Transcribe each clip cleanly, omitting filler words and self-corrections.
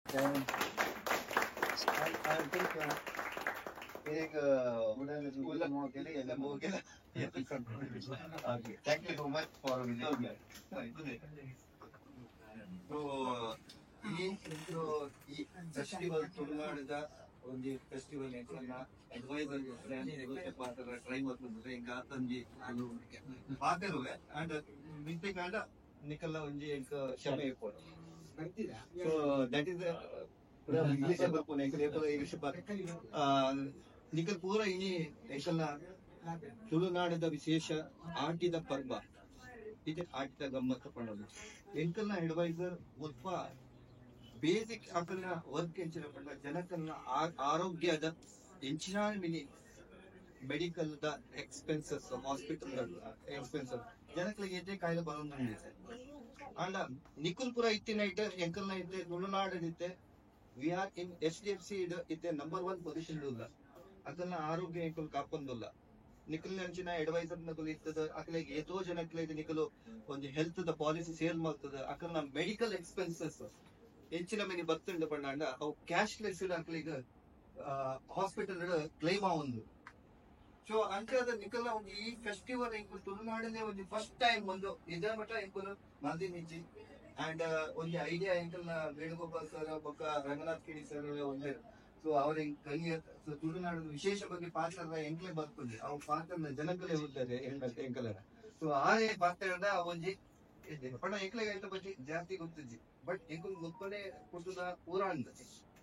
I think thank you so much for so ಈ festival ತುಳುನಾಡಿದ ಒಂದು festival adviser try ಮಾಡ್ತಂದ್ರೆ ಹಿಂಗ ಆತಂಜಿ ಪಾತೆರುವೆ ಅಂಡ್ ಮಿಂತೆ ಕಾಂಡ ನಿಕಲ್ಲ ಒಂಜಿ ಎಂಕ್ ಕ್ಷಮೆ ಇಪ್ಪೊಡು. ಸೊ that is English ಬರ್ಪುನೆ ಎಂಕಲ್ ಏಪಲ ಇಂಗ್ಲಿಷ್ ನಿಕಲ್ ಪೂರ ಇನಿ ಎಂಕಲ್ನ ತುಳುನಾಡದ ವಿಶೇಷ ಆಟಿದ ಪರ್ಬ ಇದೆ ಆಟಿದ ಗಮ್ಮತ್ತ ಪಣ್ಣದು ಎಂಕಲ್ನ ಅಡ್ವೈಸರ್ ಒಲ್ಪ ಬೇಸಿಕ್ ಅಕಲ್ನ ವರ್ಕ್ ಎಂಚಿನ ಪಂಡ ಜನಕಲ್ನ ಆರೋಗ್ಯದ ಎಂಚಿನ mini medical the expenses hospital expenses ಜನಕಲಿಗೆ ಎದ್ದೆ ಕಾಯಿಲೆ ಬರೋದು ಅಂಡ ನಿಕುಲ್ ಪುರ ಇತ್ತಿನ ಇಟ್ಟೆ ಎಂಕಲ್ನ ಇತ್ತೆ ತುಳುನಾಡಿತ್ತೆ we are in H D F C ಇತ್ತೆ ನಂಬರ್ 1 ಪೊಸಿಷನ್ ಉಲ್ಲ ಅಕಲ್ನ ಆರೋಗ್ಯ ಎಂಕುಲ್ ಕಾಪೊಂದುಲ್ಲ ನಿಕುಲ್ ಅಂಚಿನ ಅಡ್ವೈಸರ್ ನಕುಲು ಇತ್ತದ ಅಕಲಿಗೆ ಏತೋ ಜನಕ್ಲೆ ನಿಕಲು ಒಂದು ಹೆಲ್ತ್ the policy sale ಮಾಡ್ತದ ಅಕಲ್ನ ಮೆಡಿಕಲ್ ಎಕ್ಸ್ಪೆನ್ಸಸ್ ಎಂಚಿನ ಮಿನಿ ಬತ್ತುಂಡು ಪಂಡ ಅವು ಕ್ಯಾಶ್ ಲೆಸ್ ಅಕಲಿಗೆ ಹಾಸ್ಪಿಟಲ್ ಕ್ಲೈಮ್ ಆವೊಂದು. ಸೊ ಅಂಚಾದ ನಿಕಲ್ನ ಒಂದು ಈ ಫೆಸ್ಟಿವಲ್ ಎಂಕುಲು ತುಳುನಾಡನೆ ಒಂದು ಫಸ್ಟ್ ಟೈಮ್ ಒಂದು ಇದರ ಮಟ್ಟ ಎಂಕುಲು ಮಂದಿನಿಜ್ಜಿ ಅಂಡ್ ಒಂಜಿ ಐಡಿಯಾ ಎಂಕಲ್ನ ವೇಣುಗೋಪಾಲ್ ಸರ್ ಬೊಕ್ಕ ರಂಗನಾಥ್ ಕಿಣಿ ಸರ್ ಒಂದೇ. ಸೊ ಅವ್ರ ಕಲಿಯ ಸೊ ತುಳುನಾಡು ವಿಶೇಷ ಬಗ್ಗೆ ಪಾತ್ರ ಎಂಕ್ಲೆ ಬರ್ಪುಂಡು ಅವು ಪಾತ್ರ ಜನಕಲೇ ಉಲ್ಲಾರೆ ಎಂಕಲರ. ಸೊ ಆರೇ ಪಾತ್ರ ಒಂಜಿ ಪಂಡ ಎಂಕ್ಲೆಗ್ ಐತ ಬಗ್ಗೆ ಜಾಸ್ತಿ ಗೊತ್ತಿಜ್ಜಿ ಬಟ್ ಎಂಕುಲು ಗೊತ್ತನೆ ಪುಟ್ಟುದ ಪೂರ ಅಂದ್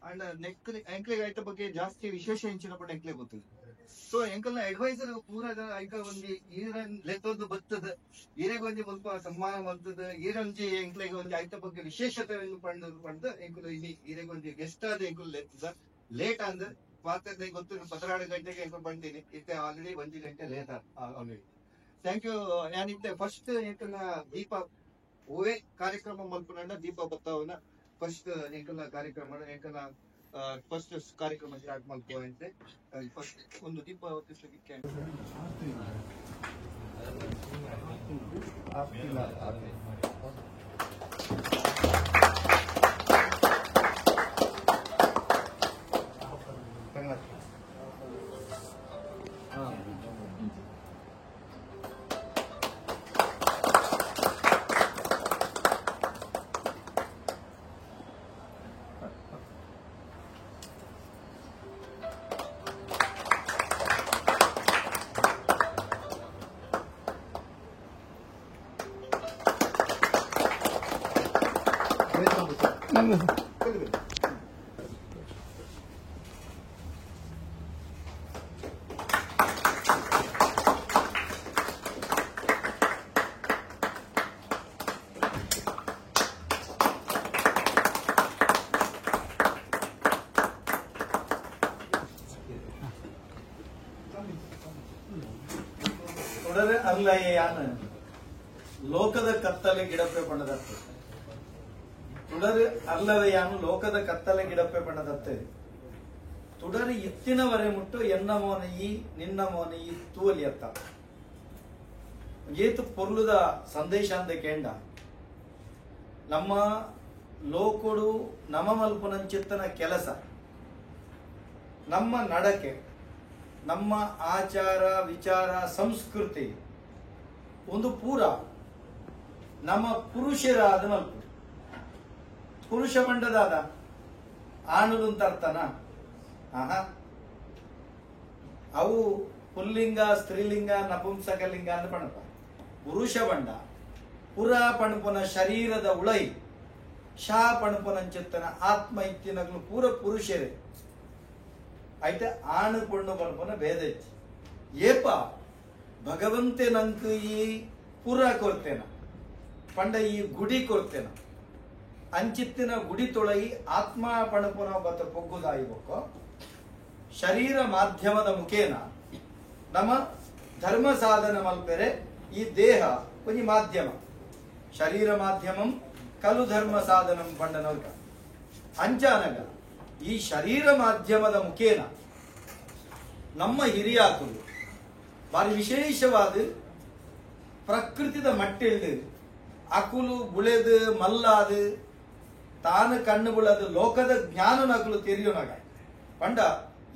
ಅಂಡ್ ನೆಕ್ ಎಂಕ್ಲೆಗ್ ಐತ ಬಗ್ಗೆ ಜಾಸ್ತಿ ವಿಶೇಷ ಎಂಚಿನ ಪಂಡ ಎಂಕ್ಲೆ ಗೊತ್ತಿಲ್ಲ. ಸೊ ಎಂಕಲ್ನ ಅಡ್ವೈಸರ್ ಪೂರ ಐಕ ಒಂಜಿ ಈರನ್ ಲೆತ್ತೊಂದು ಬತ್ತದ ಈರೆಗ್ ಒಂಜಿ ಮುಲ್ಪ ಸನ್ಮಾನ ಮಲ್ತದ ಈರಂಜಿ ಎಂಕ್ಲೆಗ್ ಒಂಜಿ ಐತ ಬಗ್ಗೆ ವಿಶೇಷತೆ ಪಂಡ್ ಪಂಡ್ ಎಂಕುಲು ಇಲ್ಲಿ ಈರೆಗ್ ಒಂಜಿ ಗೆಸ್ಟ್ ಆದ ಎಂಕುಲು ಲೆತ್ತದ ಲೇಟ್ ಅಂದ್ ಪಾತ್ರೆ ಗೊತ್ತು 12 ಗಂಟೆಗೆ ಎಂಕುಲು ಬಂದೀನಿ ಇತ್ತೆ ಆಲ್ರೆಡಿ 1 ಗಂಟೆ ಲೇಟ್ ಆಲ್ರೆಡಿ. Thank you. ಯಾನಿತ್ತೆ ಫಸ್ಟ್ ಎಂಕಲ್ನ ದೀಪ ಓವೇ ಕಾರ್ಯಕ್ರಮ ಮಲ್ಪುನಂಡ ದೀಪ ಬತ್ತಾವನ ಫಸ್ಟ್ ಎಂಕಲ್ನ ಕಾರ್ಯಕ್ರಮ ಎಂಕಲ್ನ ಫಸ್ಟ್ ಕಾರ್ಯಕ್ರಮ ಸ್ಟಾರ್ಟ್ ಮಲ್ಪುವ ಅಂತೆ ಫಸ್ಟ್ ಒಂದು ದೀಪ ಹೊತ್ತಿಸ್ಲಿಕ್ಕೆ ಅರ್ಲಯ್ಯಾನ ಲೋಕದ ಕತ್ತಲೆ ಗಿಡಪ್ಪೆ ಬಣ್ಣದತ್ತೆ ತುಡರು ಅರ್ಲದೆಯಾನು ಲೋಕದ ಕತ್ತಲೆ ಗಿಡಪ್ಪೆ ಬಣ್ಣದತ್ತೆ ತುಡರು ಇತ್ತಿನವರೆ ಮುಟ್ಟು ಎನ್ನ ಮೋನಯಿ ನಿನ್ನ ಮೋನಯಿ ತೂವಲಿಯತ್ತ ಏತು ಪೊರ್ಲುದ ಸಂದೇಶ ಅಂದ ಕೇಂಡ ನಮ್ಮ ಲೋಕೊಡು ನಮ ಮಲ್ಪುನಂಚಿತ್ತನ ಕೆಲಸ ನಮ್ಮ ನಡಕೆ ನಮ್ಮ ಆಚಾರ ವಿಚಾರ ಸಂಸ್ಕೃತಿ ಒಂದು ಪೂರ ನಮ್ಮ ಪುರುಷರಾದ ಮಲ್ಪ ಪುರುಷ ಮಂಡದಾದ ಆಣುಲು ಅಂತ ಅರ್ಥನ ಆಹಾ ಅವು ಪುಲ್ಲಿಂಗ ಸ್ತ್ರೀಲಿಂಗ ನಪುಂಸಕಲಿಂಗ ಅಂತ ಪಣಪ ಪುರುಷ ಬಂಡ ಪುರ ಪಣಪುನ ಶರೀರದ ಉಳೈ ಶಾ ಪಣಪುನಂಚಿತ್ತನ ಆತ್ಮ ಇತ್ತಿನಗ್ಲು ಪೂರ ಪುರುಷರೇ ಐತೆ ಆಣು ಪೊಣ್ಣು ಪಣಪುನ ಭೇದ ಇಚ್ಚಿ ಏಪ ಭಗವಂತೆ ನಂಕು ಈ ಪುರ ಕೊರ್ತೇನ ಪಂಡ ಈ ಗುಡಿ ಕೊರ್ತೇನ ಅಂಚಿತ್ತಿನ ಗುಡಿ ತೊಳೈ ಆತ್ಮ ಪಣಪುನ ಬತ್ತ ಪೊಗ್ಗುದಾಯಿಬೊಕ್ಕ ಶರೀರ ಮಾಧ್ಯಮದ ಮುಖೇನ ನಮ್ಮ ಧರ್ಮ ಸಾಧನ ಮಲ್ಪೆರೆ ಈ ದೇಹ ಒಂಜಿ ಮಾಧ್ಯಮ ಶರೀರ ಮಾಧ್ಯಮಂ ಕಲು ಧರ್ಮ ಸಾಧನಂ ಪಂಡನಲ್ಕ ಅಂಚಾನಗ ಈ ಶರೀರ ಮಾಧ್ಯಮದ ಮುಖೇನ ನಮ್ಮ ಹಿರಿಯಾಕುಲು ಬಾರಿ ವಿಶೇಷವಾದ ಪ್ರಕೃತಿದ ಮಟ್ಟಿಲ್ದು ಅಕುಲು ಬುಳೆದು ಮಲ್ಲಾದು ತಾನು ಕಣ್ಣುಗಳದು ಲೋಕದ ಜ್ಞಾನನಕಲು ತೆರೆಯೋನಾಗ ಪಂಡ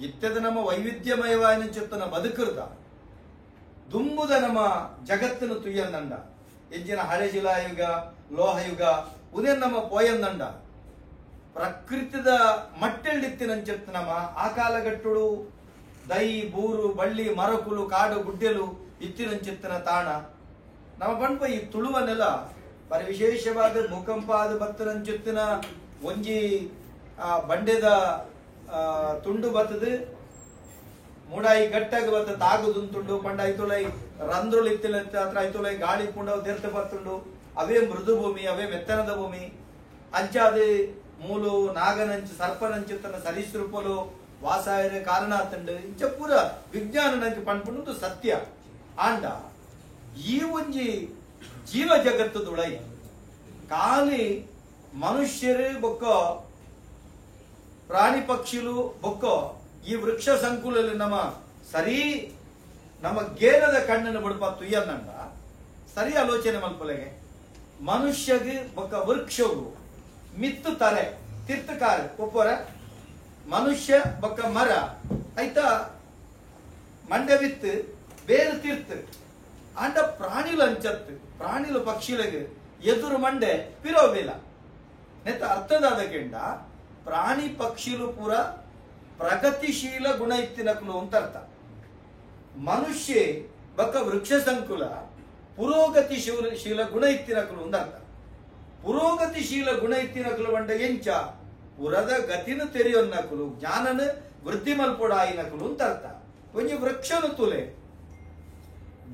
ಇತ್ಯದ ನಮ್ಮ ವೈವಿಧ್ಯಮಯವಾಯಿನ ಚಿತ್ತನ ಬದುಕುರ್ದ ದುಂಬುದ ನಮ್ಮ ಜಗತ್ತಿನ ತುಯ್ಯಂದಂಡ ಎಂಜಿನ ಹಳೆಶಿಲಾಯುಗ ಲೋಹಯುಗ ಉದೇ ನಮ್ಮ ಪೋಯಂದಂಡ ಪ್ರಕೃತಿದ ಮಟ್ಟೆಳ್ಳಿತ್ತಿನಂಚಿತ್ತು ನಮ್ಮ ಆ ಕಾಲಗಟ್ಟುಡು ದೈ ಬೂರು ಬಳ್ಳಿ ಮರಕುಲು ಕಾಡು ಗುಡ್ಡೆಲು ಇತ್ತಿನಂಚಿತ್ತನ ತಾಣ ನಮ್ಮ ಪಂಪ ಈ ತುಳುವ ನೆಲ ಬರಿ ವಿಶೇಷವಾದ ಭೂಕಂಪ ಆದ ಬತ್ತನಂಚಿತ್ತಿನ ಒಂಜಿ ಬಂಡೆದ ತುಂಡು ಬತ್ತದ ಮೂಡಾಯಿ ಗಟ್ಟಾಗ ಬತ್ತ ತಾಗುದುಂತುಂಡು ಪಂಡ ಐತುಲೈ ರಂದ್ರುಲು ಇತ್ತಿನ ಹತ್ರ ಐತುಲೈ ಗಾಳಿ ಪುಂಡವು ತೆರ್ತ ಬತ್ತುಂಡು ಅವೇ ಮೃದು ಭೂಮಿ ಅವೇ ಮೆತ್ತನದ ಭೂಮಿ ಅಂಚಾದ ಮೂಲು ನಾಗನಂಚು ಸರ್ಪನಂಚು ತನ್ನ ಸರೀಸೃಪಲು ವಾಸಾಯರ ಕಾರಣ ತಂಡು ಇಂಚ ಪೂರ ವಿಜ್ಞಾನ ನಂಗೆ ಪಣ್ಪುಂಡು ಸತ್ಯ ಆಂಡ ಈ ಒಂಜಿ ಜೀವ ಜಗತ್ತುದುಳೈ ಖಾಲಿ ಮನುಷ್ಯರು ಬೊಕ್ಕ ಪ್ರಾಣಿ ಪಕ್ಷಿಲು ಬೊಕ್ಕ ಈ ವೃಕ್ಷ ಸಂಕುಲಲ್ಲಿ ನಮ್ಮ ಸರಿ ನಮ್ಮ ಗೇನದ ಕಣ್ಣನ್ನು ಬುಡಪ ತುಯ್ಯಂದಂಡ ಸರಿ ಆಲೋಚನೆ ಮಲ್ಪಲೆಗೆ ಮನುಷ್ಯಗೆ ಬೊಕ್ಕ ವೃಕ್ಷವು ಮಿತ್ತು ತಲೆ ತಿರ್ತಕಾರ ಒಪ್ಪರ ಮನುಷ್ಯ ಬೊಕ್ಕ ಮರ ಆಯ್ತಾ ಮಂಡೆ ಬಿತ್ತು ಬೇರು ತೀರ್ತು ಅಂಡ ಪ್ರಾಣಿಲು ಅಂಚತ್ತು ಪ್ರಾಣಿಲು ಪಕ್ಷಿಲಗೆ ಎದುರು ಮಂಡೆ ಪಿರೋವಿಲ್ಲ ನೆತ್ತ ಅರ್ಥದಾದ ಕೆಂಡ ಪ್ರಾಣಿ ಪಕ್ಷಿಲು ಪೂರ ಪ್ರಗತಿಶೀಲ ಗುಣ ಇತ್ತಿನಕುಲು ಅಂತ ಅರ್ಥ. ಮನುಷ್ಯ ಬೊಕ್ಕ ವೃಕ್ಷ ಸಂಕುಲ ಪುರೋಗತಿಶೀಲ ಗುಣ ಇತ್ತಿನಕುಲು ಅಂತ ಅರ್ಥ. ಪುರೋಗತಿಶೀಲ ಗುಣ ಇತ್ತಿನಕುಲು ಬಂಡ ಎಂಚ ಪುರದ ಗತಿನ ತೆರೆಯೊನ್ನಕುಲು ಜ್ಞಾನನ ವೃದ್ಧಿ ಮಲ್ಪೊಡಾಯಿನಕುಲು ಅಂತ ಅರ್ಥ. ಒಂಜಿ ವೃಕ್ಷನು ತುಲೆ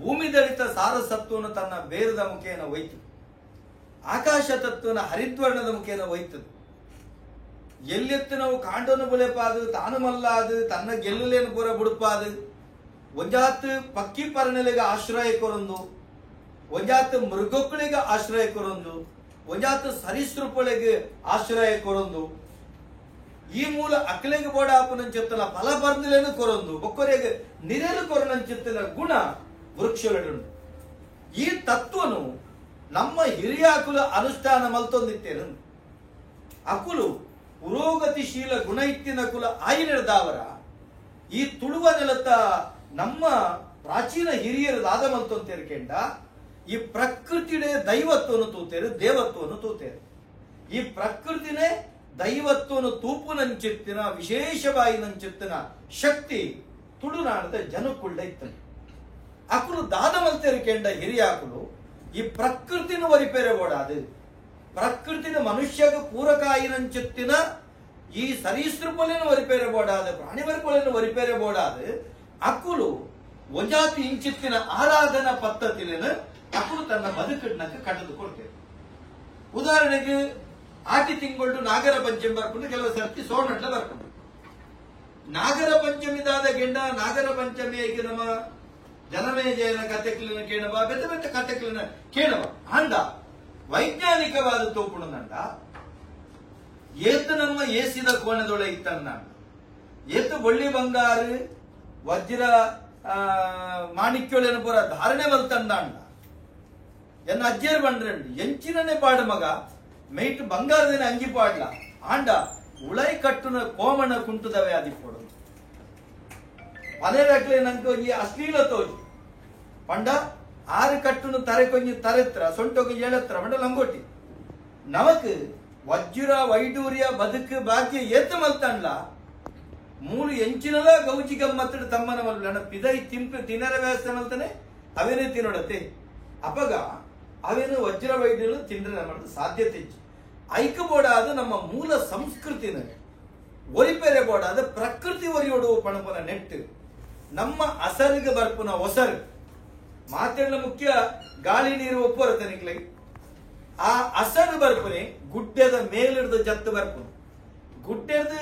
ಭೂಮಿದಳಿತ ಸಾರಸತ್ವನು ತನ್ನ ಬೇರದ ಮುಖೇನ ಒಯ್ತು, ಆಕಾಶ ತತ್ವನ ಹರಿದ್ವರ್ಣದ ಮುಖೇನ ಒಯ್ತದೆ. ಎಲ್ಲೆತ್ತು ನಾವು ಕಾಂಡನು ಬುಳೆಪಾದು ತಾನು ಮಲ್ಲಾದು ತನ್ನ ಗೆಲ್ಲುಲೇನು ಪೂರ ಬುಡುಪಾದು ಒಂಜಾತ್ ಪಕ್ಕಿ ಪರನೆಲೆಗೆ ಆಶ್ರಯ ಕೊರೊಂದು, ಒಂಜಾತ್ ಮೃಗಕ್ಕಳಿಗೆ ಆಶ್ರಯ ಕೊರೊಂದು, ಒಂಜಾತ್ ಸರೀಸೃಪಗಳಿಗೆ ಆಶ್ರಯ ಕೊರೊಂದು, ಈ ಮೂಲ ಅಕ್ಲೆಗೆ ಬೋಡಾಪನಂಚಿತ್ತನ ಫಲ ಬರ್ದಲೇನು ಕೊರೊಂದು ಬೊಕ್ಕೊರೆಗೆ ನಿರೆಲು ಕೊರನಂಚಿತ್ತನ ಗುಣ ವೃಕ್ಷಗಳುಂಟು. ಈ ತತ್ವನು ನಮ್ಮ ಹಿರಿಯಾಕುಲ ಅನುಷ್ಠಾನ ಮಲ್ತೊಂದಿತ್ತೇನು ಅಕುಲು ಪುರೋಗತಿಶೀಲ ಗುಣ ಇತ್ತಿನ ಕುಲ ಆಯಿನಿಡ್ದಾವರ ಈ ತುಳುವ ನೆಲತ ನಮ್ಮ ಪ್ರಾಚೀನ ಹಿರಿಯರು ದಾದ ಮಲ್ತೊಂತೇರ್ಕೆಂಡ ಈ ಪ್ರಕೃತಿನೇ ದೈವತ್ವನು ತೂತೇರು, ದೇವತ್ವನು ತೂತೇರು. ಈ ಪ್ರಕೃತಿನೇ ದೈವತ್ವನು ತೂಪುನಂಚಿತ್ತಿನ ವಿಶೇಷವಾಯಿನಂಚಿತ್ತಿನ ಶಕ್ತಿ ತುಳುನಾಡದ ಜನಕ್ಕುಳ್ಳ ಇತ್ತನು. ಅಕುಲು ದಾದ ಮಲ್ತೇರ್ಕೆಂಡ ಹಿರಿಯಾಕುಲು ಈ ಪ್ರಕೃತಿನ ವರಿಪೇರೆ ಓಡಾದು ಪ್ರಕೃತಿನ ಮನುಷ್ಯಗ ಪೂರಕಾಯಿನಂಚಿತ್ತಿನ ಈ ಸರೀಸೃಪಲೇನು ವರಿಪೇರೆ ಬೋಡಾದ ಪ್ರಾಣಿ ವರ್ಪಲೇನು ವರಿಪೇರೆ ಬೋಡಾದ ಅಕುಲು ಒಂಜಾತಿ ಇಂಚಿತ್ತಿನ ಆರಾಧನಾ ಪದ್ಧತಿಲೇನು ಅಕುಲು ತನ್ನ ಬದುಕನ್ನಕ್ಕೆ ಕಟ್ಟದುಕೊಳ್ತೇವೆ. ಉದಾಹರಣೆಗೆ ಆಟಿ ತಿಂಗಳು ನಾಗರ ಪಂಚಮಿ ಬರ್ಕೊಂಡು ಕೆಲವು ಸರ್ತಿ ಸೋನಟ್ಲ ಬರ್ಕೊಂಡು ನಾಗರ ಪಂಚಮಿದಾದ ಗೆಂಡ ನಾಗರ ಪಂಚಮಿ ನಮ್ಮ ಜನಮೇಜಯನ ಕತೆಕ್ಲಿನ ಕೇಣವ ಬೆತ್ತ ಬೆತ್ತ ಕತೆಕ್ಲಿನ ಕೇಣವ ಅಂಡ ವೈಜ್ಞಾನಿಕವಾದ ತೋಪುಣದಂಡ ಏತು ನಮ್ಮ ಏಸಿದ ಕೋಣದೊಳ ಇತ್ತನ್ನ ಏತು ಬಳ್ಳಿ ಬಂಗಾರು ವಜ್ರ ಮಾಣಿಕ್ಯೊಳೆನ ಪೂರ ಧಾರಣೆ ಮಲ್ತಂದಾಂಡ ಎನ್ನ ಅಜ್ಜಿಯರ್ ಬಂಡ್ರಂಡು ಎಂಚಿನನೆ ಪಾಡು ಮಗ ಮೇಟ್ ಬಂಗಾರದಿನ ಅಂಗಿ ಪಾಡ್ಲ ಆಂಡ ಉಳೈ ಕಟ್ಟುನ ಕೋಮಣ ಕುಂಟುದವೆ ಅದಿಪ್ಪೊಡು ಪನೇರಕ್ಲೆ ನಂಗೆ ಒಂಜಿ ಅಶ್ಲೀಲ ತೋಜಿ ಪಂಡ ಆರು ಕಟ್ಟುನು ತರೆ ಕೊಂಜಿ ತರೆತ್ರ ಸೊಂಟೊಂಜಿ ಏಳತ್ರ ಪಂಡ ಲಂಗೋಟಿ ನಮಕ್ ವಜ್ರ ವೈಡೂರ್ಯ ಬದುಕು ಭಾಗ್ಯ ಏತ ಮಲ್ತಂಡ್ಲ ಮೂಲು ಎಂಚಿನಲ ಗೌಜಿ ಗಮ್ಮತ್ತಡು ತಮ್ಮನ ಮಲ್ಲ ಪಿದೈ ತಿಂಪು ತಿನ್ನರ ವ್ಯವಸ್ಥೆ ಮಲ್ತಾನೆ ಅವೇನೇ ತಿನ್ನೋಡತ್ತೆ ಅಪಗ ಅವೇನು ವಜ್ರ ವೈಡ್ಯರು ತಿಂದ್ರೆ ನಮ್ಮ ಸಾಧ್ಯತೆ ಇಜ್ಜಿ. ಐಕ ಬೋಡಾದ ನಮ್ಮ ಮೂಲ ಸಂಸ್ಕೃತಿನ ಒರಿಪೆರೆ ಬೋಡಾದ ಪ್ರಕೃತಿ ಒರಿಯೋಡು ಪಣಪನ ನೆಟ್ಟು ನಮ್ಮ ಅಸರಿಗೆ ಬರ್ಪುನ ಒಸರು ಮಾತೆಲ್ಲ ಮುಖ್ಯ ಗಾಳಿ ನೀರು ಒಪ್ಪುರತ್ತೆ ನಿಕ್ಲೆ ಆ ಅಸರು ಬರ್ಪುನೆ ಗುಡ್ಡೆದ ಮೇಲಿಡ್ದು ಜತ್ತು ಬರ್ಪುನು ಗುಡ್ಡೆದ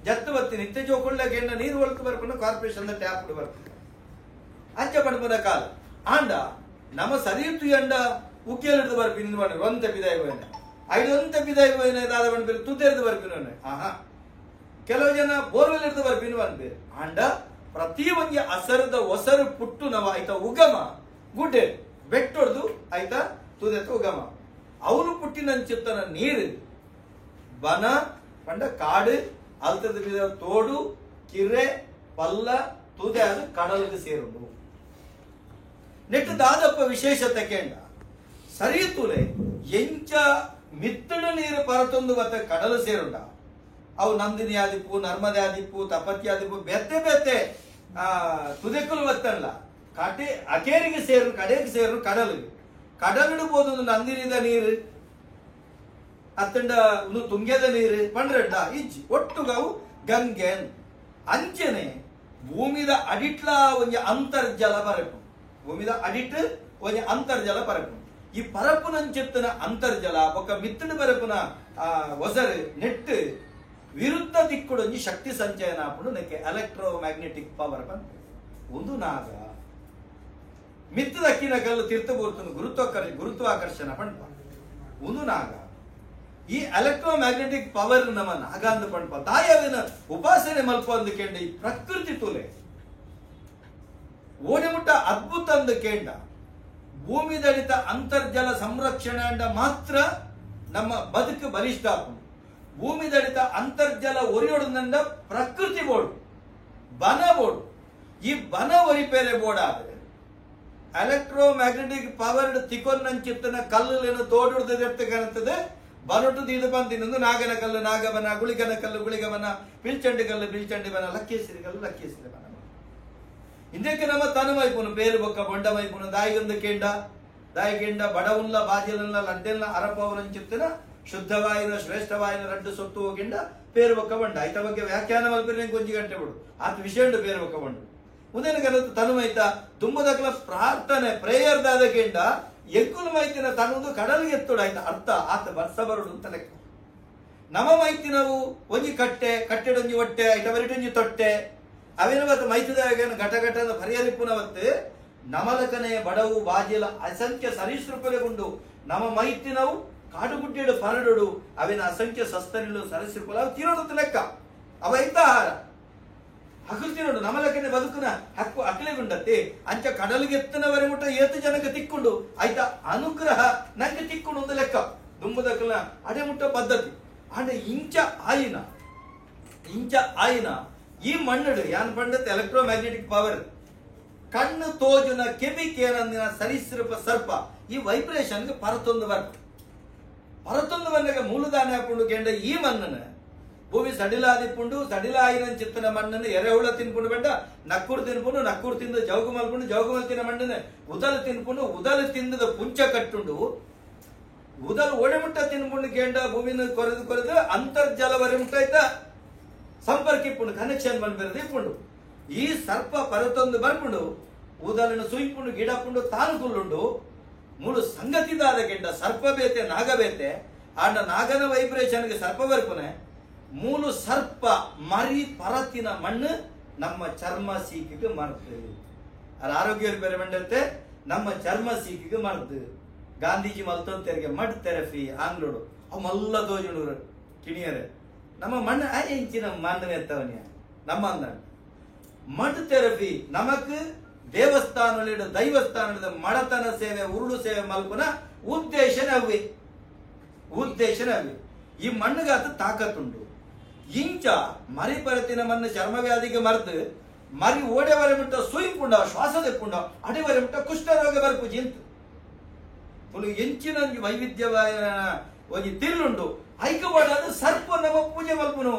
ಜತ್ತು ಬರ್ತೀನಿ ನಿತ್ಯ ಜೋಕುಳ್ಳ ಗೆಣ್ಣ ನೀರು ಒಳಕು ಬರ್ಪುನ ಕಾರ್ಪೊರೇಷನ್ ಟ್ಯಾಪ್ ಬರ್ಪುನ ಅಂಚ ಪಣಪುನ ಕಾಲ ಆಂಡ ನಮ್ಮ ಸರಿಯುತ್ತು ಎಂಡ ಉಕ್ಕಿಯಲ್ಲಿಡ್ದು ಬರ್ಪಿನ ಬಣ್ಣ ಒಂತ ಬಿದಾಯಿ ಹೋಯ್ನ ಐದೊಂತ ಬಿದಾಯಿ ಹೋಯ್ನ ದಾದ ಬಣ್ಣ ತುದ್ದೆರ್ದು ಬರ್ಪಿನ ಆಹಾ ಕೆಲವು ಜನ ಬೋರ್ವೆಲ್ ಹಿಡಿದು ಬರ್ಪಿನ ಅನ್ಬೇರು ಆಂಡ ಪ್ರತಿ ಒಂಜಿ ಅಸರದ ಒಸರು ಪುಟ್ಟು ನವ ಆಯ್ತಾ ಉಗಮ ಗುಡ್ಡೆ ಬೆಟ್ಟೊಡ್ದು ಆಯ್ತಾ ತುದೆತ ಉಗಮ ಅವನು ಪುಟ್ಟಿನಂಚಿತ್ತನ ನೀರು ಬನ ಪಂಡ ಕಾಡು ಅಲ್ತದ ತೋಡು ಕಿರೆ ಪಲ್ಲ ತುದೆ ಅದು ಕಡಲಿಗೆ ಸೇರುಂಡು. ನೆಟ್ಟು ದಾದಪ್ಪ ವಿಶೇಷತೆ ಕೇಂಡ ಸರಿ ತುಲೆ ಎಂಚ ಮಿತ್ತಡ ನೀರು ಪರತೊಂದು ಬತ್ತ ಕಡಲು ಸೇರುಂಡ. ಅವು ನಂದಿನಿ ಆದಿಪ್ಪು, ನರ್ಮದೆ ಆದಿಪ್ಪು, ತಪತಿ ಆದಿಪ್ಪು, ಬೆತ್ತೆ ಬೆತ್ತೆ ತುದೆಕುಲು ಬತ್ತಲ್ಲ ಕಡೆ ಅಕೇರಿಗೆ ಸೇರು ಕಡೆಗೆ ಸೇರು ಕಡಲಿಗೆ. ಕಡಲಿಡ್ಬೋದು ನಂದಿನಿದ ನೀರು ಅತ್ತಂಡ ಒಂದು ತುಂಗೆದ ನೀರು ಪಂಡ್ರೆಡ್ಡ ಇಜ್ಜಿ ಒಟ್ಟುಗವು ಗಂಗೆ ಅಂಚನೆ ಭೂಮಿದ ಅಡಿಟ್ಲ ಒಂಜಿ ಅಂತರ್ಜಲ ಪರಪು, ಭೂಮಿದ ಅಡಿಟ್ ಒಂಜಿ ಅಂತರ್ಜಲ ಪರಪು. ಈ ಪರಪುನಂಚಿತ್ತನ ಅಂತರ್ಜಲ ಬೊಕ್ಕ ಮಿತ್ತನ ಪರಪುನ ಒಸರು ನೆಟ್ಟು ವಿರುದ್ಧ ದಿಕ್ಕುಡೊಂಜಿ ಶಕ್ತಿ ಸಂಚಯನ ಆಪುಂಡು. ನೆಕ್ಕೆ electro magnetic power ಬಂತು. ಒಂದು ನಾಗ ಮಿತ್ತದಕ್ಕಿನ ಕಲ್ಲು ತೀರ್ಥಪೂರ್ತನ ಗುರುತ್ವಾಕರ್ಷಣ ಪಂಪ ಒಂದು ನಾಗ. ಈ electro magnetic power ನಮ್ಮ ನಾಗ ಅಂದ ಪಂಪ ತಾಯವಿನ ಉಪಾಸನೆ ಮಲ್ಪ ಅಂದ ಕೇಂಡ ಈ ಪ್ರಕೃತಿ ತುಲೆ ಓಡಿಮುಟ್ಟ ಅದ್ಭುತ ಅಂದ ಕೇಂಡ ಭೂಮಿದಳಿತ ಅಂತರ್ಜಲ ಸಂರಕ್ಷಣೆ ಅಂಡ ಮಾತ್ರ ನಮ್ಮ ಬದುಕು ಬಲಿಷ್ಠ ಆಪುಂಡು. ಭೂಮಿದಳಿತ ಅಂತರ್ಜಲ ಒರಿಯೊಡಂದ ಪ್ರಕೃತಿ ಬೋರ್ಡು ಬನ ಬೋರ್ಡು. ಈ ಬನ ಒರಿಪೇರೆ ಬೋರ್ಡ್ ಆದರೆ electro magnetic power ತಿಕೊನ್ನಂಚಿತ್ತನ ಕಲ್ಲುಲೇನು ತೋಡುಡ್ದೆತ್ತ ಕಾಣುತ್ತದೆ. ಬನೊಟ್ಟು ದೀದ ಬಂದಿನೊಂದು ನಾಗನ ಕಲ್ಲು ನಾಗಬನ, ಗುಳಿಗನ ಕಲ್ಲು ಗುಳಿಗಬನ, ಪಿಲ್ಚಂಡಿ ಕಲ್ಲು ಪಿಲ್ಚಂಡಿ ಬನ, ಲಕ್ಕೇಸಿರಿ ಕಲ್ಲು ಲಕ್ಕೇಸಿರಿ ಬನ. ಇಂದಕ್ಕೆ ನಮ್ಮ ತನುಮೈಪುನು ಬೇರು ಬೊಕ್ಕ ಬೊಂಡಮೈಪುನು ದಾಯಿಗೊಂದು ಕೆಂಡ ದಾಯಿ ಕೆಂಡ ಬಡವುಲ್ಲ ಬಾಜಿಲನ್ನ ಲಡ್ಡೆಲ್ಲ ಅರಪವನಂಚಿತ್ತನ ಶುದ್ಧವಾಯಿನ ಶ್ರೇಷ್ಠವಾಯಿನ ರಡ್ಡು ಸೊತ್ತು ಹೋಗಿಂಡ ಪೇರು ಬೊಕ್ಕ ಬಂಡ. ಐತ ಬಗ್ಗೆ ವ್ಯಾಖ್ಯಾನ ಮಲ್ಪಿನ ಕೊಂಚಿ ಗಂಟೆ ಬಿಡು ಆತ ವಿಷಯ ಪೇರು ಬೊಕ್ಕ ಬಂಡು. ಉದಯನ ಕಲತು ತನುಮೈತ ತುಂಬದಕ್ಲ ಪ್ರಾರ್ಥನೆ ಪ್ರೇಯರ್ ದಾದ ಕೆಂಡ ಎಂಕುಲು ಮೈತಿನ ತನುದು ಕಡಲಿಗೆ ಎತ್ತುಡು ಆಯ್ತ ಅರ್ಥ ಆತ ಬರ್ಸ ಬರುಡು ಅಂತ ಲೆಕ್ಕ. ನಮ್ಮ ಮೈತಿನವು ಒಂಜಿ ಕಟ್ಟೆ ಕಟ್ಟೆಡೊಂಜಿ ಹೊಟ್ಟೆ ಐತ ಬರಿಟೊಂಜಿ ತೊಟ್ಟೆ ಅವೇನ ಬತ್ತ ಮೈತಿದಾಗ ಘಟ ಘಟ ಪರಿಹರಿಪುನವತ್ತು ನಮಲಕನೆ ಬಡವು ಬಾಜಿಲ ಅಸಂಖ್ಯ ಸರೀಸೃಪಲೆಗುಂಡು. ನಮ್ಮ ಮೈತಿನವು ಕಾಡುಗುಡ್ಡೆಡು ಪರಡುಡು ಅವೇನ ಅಸಂಖ್ಯ ಸಸ್ತನಿಲು ಸರೀಸೃಪಲ ಅವು ತಿನ್ನೋದು ಲೆಕ್ಕ. ಅವ ಐತ ಆಹಾರ ಹಕಲು ತಿನ್ನೋಡು ನಮಲಕನೆ ಬದುಕುನ ಹಕ್ಕು ಅಕ್ಲೆಗುಂಡತ್ತೆ. ಅಂಚ ಕಡಲಿಗೆ ಎತ್ತನವರೆ ಮುಟ್ಟ ಏತು ಜನಕ್ಕೆ ತಿಕ್ಕೊಂಡು ಆಯ್ತ ಅನುಗ್ರಹ ನಂಗೆ ತಿಕ್ಕೊಂಡು ಒಂದು ಲೆಕ್ಕ ದುಂಬುದಕ್ಕಲ ಅಡೆ ಮುಟ್ಟ ಪದ್ಧತಿ. ಅಂಡ ಇಂಚ ಆಯಿನ ಇಂಚ ಆಯಿನ ಈ ಮಣ್ಣು ಯಾನ್ ಪಂಡತ್ electro magnetic power ಕಣ್ಣು ತೋಜುನ ಕೆಬಿ ಕೇನಂದಿನ ಸರೀಸೃಪ ಸರ್ಪ ಈ ವೈಬ್ರೇಷನ್ ಪರತೊಂದು ಬರ್ಪ ಪರತೊಂದು ಬಂದಾಗ ಮೂಲದಾನ ಹಾಕೊಂಡು ಕೆಂಡ ಈ ಮಣ್ಣನ ಭೂಮಿ ಸಡಿಲಾದಿಪ್ಪುಂಡು ಸಡಿಲಾಯಿನ ಚಿತ್ತನ ಮಣ್ಣನ್ನು ಎರೆಹುಳ ತಿನ್ಕೊಂಡು ಬೇಡ ನಕ್ಕೂರು ತಿನ್ಕೊಂಡು ನಕ್ಕೂರು ತಿಂದು ಜೌಗು ಮಲ್ಕೊಂಡು ಜೌಗು ಮಲ್ತಿನ ಮಣ್ಣನ್ನು ಉದಲು ತಿನ್ಕೊಂಡು ಉದಲು ತಿಂದದ ಪುಂಚ ಕಟ್ಟುಂಡು ಉದಲು ಒಡೆಮುಟ್ಟ ತಿನ್ಕೊಂಡು ಕೆಂಡ ಭೂಮಿನ ಕೊರೆದು ಕೊರೆದು ಅಂತರ್ಜಲ ವರೆಮುಟ್ಟ ಆಯ್ತಾ ಸಂಪರ್ಕ ಇಪ್ಪುಂಡು ಕನೆಕ್ಷನ್ ಬಂದು ಇಪ್ಪುಂಡು. ಈ ಸರ್ಪ ಪರತೊಂದು ಬರ್ಪುಂಡು ಉದಲನ್ನು ಸುಯಿಪುಂಡು ಗಿಡಪುಂಡು ತಾನು ಕುಲ್ಲುಂಡು ಮೂಳು ಸಂಗತಿದಾದ ಕೆಂಡ ಸರ್ಪ ಬೇತೆ ನಾಗ ಬೇತೆ ಆಂಡ ನಾಗನ ವೈಬ್ರೇಷನ್ಗೆ ಸರ್ಪ ಬರ್ಪುನೆ ಮೂಲು ಸರ್ಪ ಮರಿ ಪರತಿನ ಮಣ್ಣು ನಮ್ಮ ಚರ್ಮ ಸೀಕಿಗೆ ಮರ್ತು. ಅದ್ರ ಆರೋಗ್ಯ ಬೇರೆ ಮಂಡಲ್ತೆ ನಮ್ಮ ಚರ್ಮ ಸೀಕಿಗೆ ಮರ್ದು. ಗಾಂಧೀಜಿ ಮಲ್ತೊಂತೆರಿಗೆ ಮಡ್ ಥೆರಪಿ ಆಂಗ್ಲೋಡು ಅವು ಮಲ್ಲ ದೋಜುಂಡು ಕಿಣಿಯರೆ ನಮ್ಮ ಮಣ್ಣು ಆ ಇಂಚಿನ ಮಣ್ಣು ಎತ್ತವನಿಯ ನಮ್ಮ ಅಂದ ಮಡ್ ಥೆರಪಿ ನಮಕ್ ದೇವಸ್ಥಾನ ದೈವಸ್ಥಾನದ ಮಡತನ ಸೇವೆ ಉರುಳು ಸೇವೆ ಮಲ್ಪುನ ಉದ್ದೇಶನವೇ ಉದ್ದೇಶನವೇ. ಈ ಮಣ್ಣುಗಾತ ತಾಕತ್ತುಂಡು. ಇಂಚ ಮರಿ ಪರತಿನ ಮಣ್ಣು ಚರ್ಮವ್ಯಾಧಿಗೆ ಮರೆದು ಮರಿ ಓಡೆವರೆ ಮುಟ್ಟ ಸುಯಿಂಪುಂಡ ಶ್ವಾಸ ತೆಪ್ಪುಂಡ ಅಡೆವರೆ ಮುಟ್ಟ ಕುಷ್ಠರೋಗ ಬರ್ಪು ಜಿಂತು ತುಳು ಎಂಚಿನ ವೈವಿಧ್ಯವಾದ ಒಂಜಿ ತಿರುಂಡು ಐಕವಾಡಾದ ಸರ್ಪ ನಮ್ಮ ಪೂಜೆ ಮಲ್ಪುನು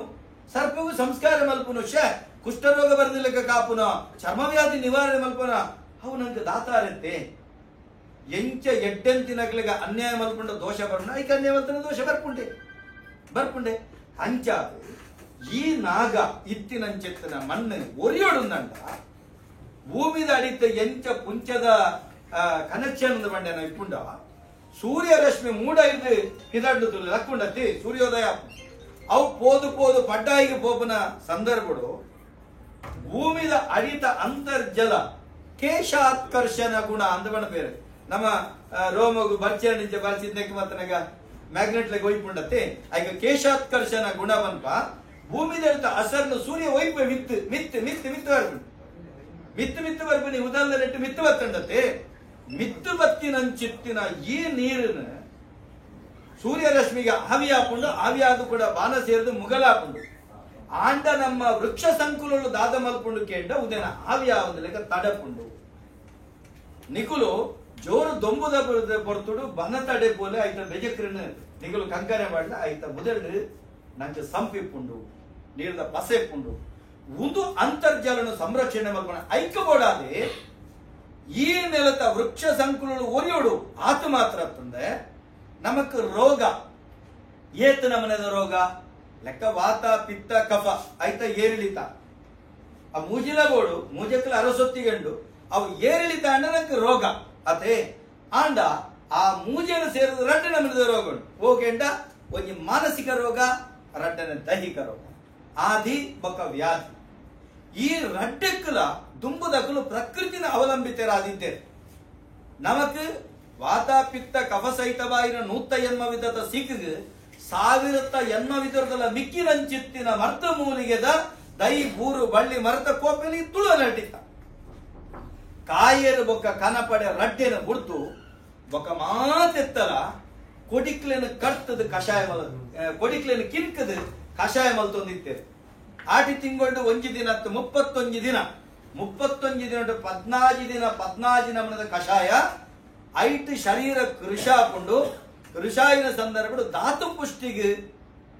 ಸರ್ಪಗೂ ಸಂಸ್ಕಾರ ಮಲ್ಪುನು ಶೇ ಕುಷ್ಠರೋಗ ಬರ್ದಿಲ್ಲಕ್ಕ ಕಾಪುನ ಚರ್ಮವ್ಯಾಧಿ ನಿವಾರಣೆ ಮಲ್ಪುನ ಅವು ನಂಗೆ ದಾತಾರಂತೆ. ಎಂಚ ಎಡ್ಡೆಂತಿನಕ್ಲಿಗ ಅನ್ಯಾಯ ಮಲ್ಪುಂಡ ದೋಷ ಬರ್ಪುಂಡ ಐಕ ಅನ್ಯಾಯ ಮಲ್ತನ ದೋಷ ಬರ್ಪುಂಡೆ ಬರ್ಪುಂಡೆ. ಅಂಚ ಈ ನಾಗ ಇತ್ತಿನಂచెತ್ತನ ಮಣ್ಣು ಒರಿಯೊಡುಂದಂಡ ಭೂಮಿದ ಅಡಿತ ಎಂಚ ಪುಂಚದ ಕನೆಕ್ಷನ್ ಬಂಡೆನ ಇಪ್ಪುಂಡ ಸೂರ್ಯರಶ್ಮಿ ಮೂಡ ಇದು ಹಿದಡ್ಡು ತುಳಿ ಲಕ್ಕುಂಡತ್ತಿ ಸೂರ್ಯೋದಯ ಅವು ಪೋದು ಪೋದು ಪಡ್ಡಾಯಿಗೆ ಪೋಪನ ಸಂದರ್ಭಡು ಭೂಮಿದ ಅಡಿತ ಅಂತರ್ಜಲ ಕೇಶಾತ್ಕರ್ಷಣ ಗುಣ ಅಂದ ಬಣ್ಣ ಬೇರೆ ನಮ್ಮ ರೋಮಗು ಬರ್ಚೆ ನಿಂಚೆ ಬರ್ಚಿದ್ದಕ್ಕೆ ಮತ್ತನಗ ಮ್ಯಾಗ್ನೆಟ್ ಲೆಗ್ ಒಯ್ಪುಂಡತ್ತೆ ಆಗ ಕೇಶಾತ್ಕರ್ಷಣ ಗುಣ ಬನ್ಪ ಭೂಮಿದ ಅಡಿತ ಅಸರ್ನು ಸೂರ್ಯ ಒಯ್ಪ ಮಿತ್ತು ಮಿತ್ತು ಮಿತ್ತು ಮಿತ್ತು ಬರ್ಪುಂಡು ಮಿತ್ತು ಮಿತ್ತು ಬರ್ಪುನಿ ಉದಲ್ಲ ನೆಟ್ಟು ಮಿತ್ತು ಬತ್ತಂಡತ್ತೆ ಮಿತ್ತು ಬತ್ತಿನಂಚಿತ್ತಿನ ಈ ನೀರಿನ ಸೂರ್ಯರಶ್ಮಿಗೆ ಆವಿ ಹಾಕೊಂಡು ಆವಿ ಆದು ಕೂಡ ಬಾನ ಸೇರಿದು ಮುಗಲಾಪುಂಡು ಆಂಡ ನಮ್ಮ ವೃಕ್ಷ ಸಂಕುಲಲು ದಾದ ಮಲ್ಪುಂಡು ಕೇಂಡ ಉದೇನ ಆವಿ ಆವಂದು ಲೆಕ್ಕ ತಡಪುಂಡು ನಿಕುಲು ಜೋರು ದೊಂಬುದ ಪೊರ್ತುಡು ಬನ ತಡೆ ಪೋಲೆ ಐತ ಬೆಜಕ್ರನ್ ನಿಕುಲು ಕಂಕನೆ ಮಾಡಲ ಐತ ಮುದಲ್ಡು ನಂಚ ಸಂಪಿಪ್ಪುಂಡು ನೀರ್ದ ಪಸೆಪ್ಪುಂಡು ಒಂದು ಅಂತರ್ಜಲನ ಸಂರಕ್ಷಣೆ ಮಲ್ಪಣ ಐಕ್ಯಬೋಡಾದೆ ಈ ನೆಲತ ವೃಕ್ಷ ಸಂಕುಲಲು ಒರಿಯೋಡು ಆತು ಮಾತ್ರ ತಂದೆ ನಮಕ್ ರೋಗ ಏತು ನಮನದ ರೋಗ ಲೆಕ್ಕ ವಾತ ಪಿತ್ತ ಕಫ ಐತ ಏರಿಳಿತ ಆ ಮೂಜಿಲ ಬೋಡು ಮೂಜಕ್ಕಲ ಅರಸೊತ್ತಿಗಂಡು ಅವು ಏರಿಳಿತ ಅಂಡ ನಂಗೆ ರೋಗ ಅದೇ ಆಂಡ ಆ ಮೂಜೆನ ಸೇರಿದ ರಡ್ಡೆ ನಮನದ ರೋಗ ಓಕೆಂಡ ಒಂಜಿ ಮಾನಸಿಕ ರೋಗ ರಡ್ಡನ ದೈಹಿಕ ರೋಗ ಆದಿ ಬೊಕ್ಕ ವ್ಯಾಧಿ ಈ ರಡ್ಡೆಕ್ಕಲ ದುಂಬುದಕ್ಕಲು ಪ್ರಕೃತಿನ ಅವಲಂಬಿತರಾದಿದ್ದೇವೆ ನಮಕ್ ವಾತ ಪಿತ್ತ ಕಫ ಸಹಿತವಾಯಿನ ನೂತ ಎನ್ಮ ವಿಧದ ಸಿಕ್ಕಿಗೆ ಸಾವಿರತ್ತ ಎನ್ಮ ವಿಧದಲ್ಲ ಮಿಕ್ಕಿನಂಚಿತ್ತಿನ ಮರ್ತ ಮೂಲಿಗೆದ ದೈ ಬೂರು ಬಳ್ಳಿ ಮರತ ಕೋಪೆಲಿ ತುಳು ನಟಿತ ಕಾಯೇರು ಬೊಕ್ಕ ಕನಪಡೆ ರಡ್ಡೆನ ಬುಡ್ತು ಬೊಕ್ಕ ಮಾತೆತ್ತಲ ಕೊಡಿಕ್ಲೇನು ಕರ್ತದ ಕಷಾಯ ಮಲ ಕೊಡಿಕ್ಲೇನು ಕಿನ್ಕದ ಕಷಾಯ ಮಲ್ತೊಂದಿತ್ತೇವೆ ಆಟಿ ತಿಂಗಳು ಒಂಜಿ ದಿನ 31 ದಿನ 31 ದಿನ 14 ದಿನ 14 ನಮನದ ಕಷಾಯ ಐಟ್ ಶರೀರ ಕೃಷಾಪುಂಡು ಕೃಷಾಯಿನ ಸಂದರ್ಭ ಧಾತು ಪುಷ್ಟಿಗೆ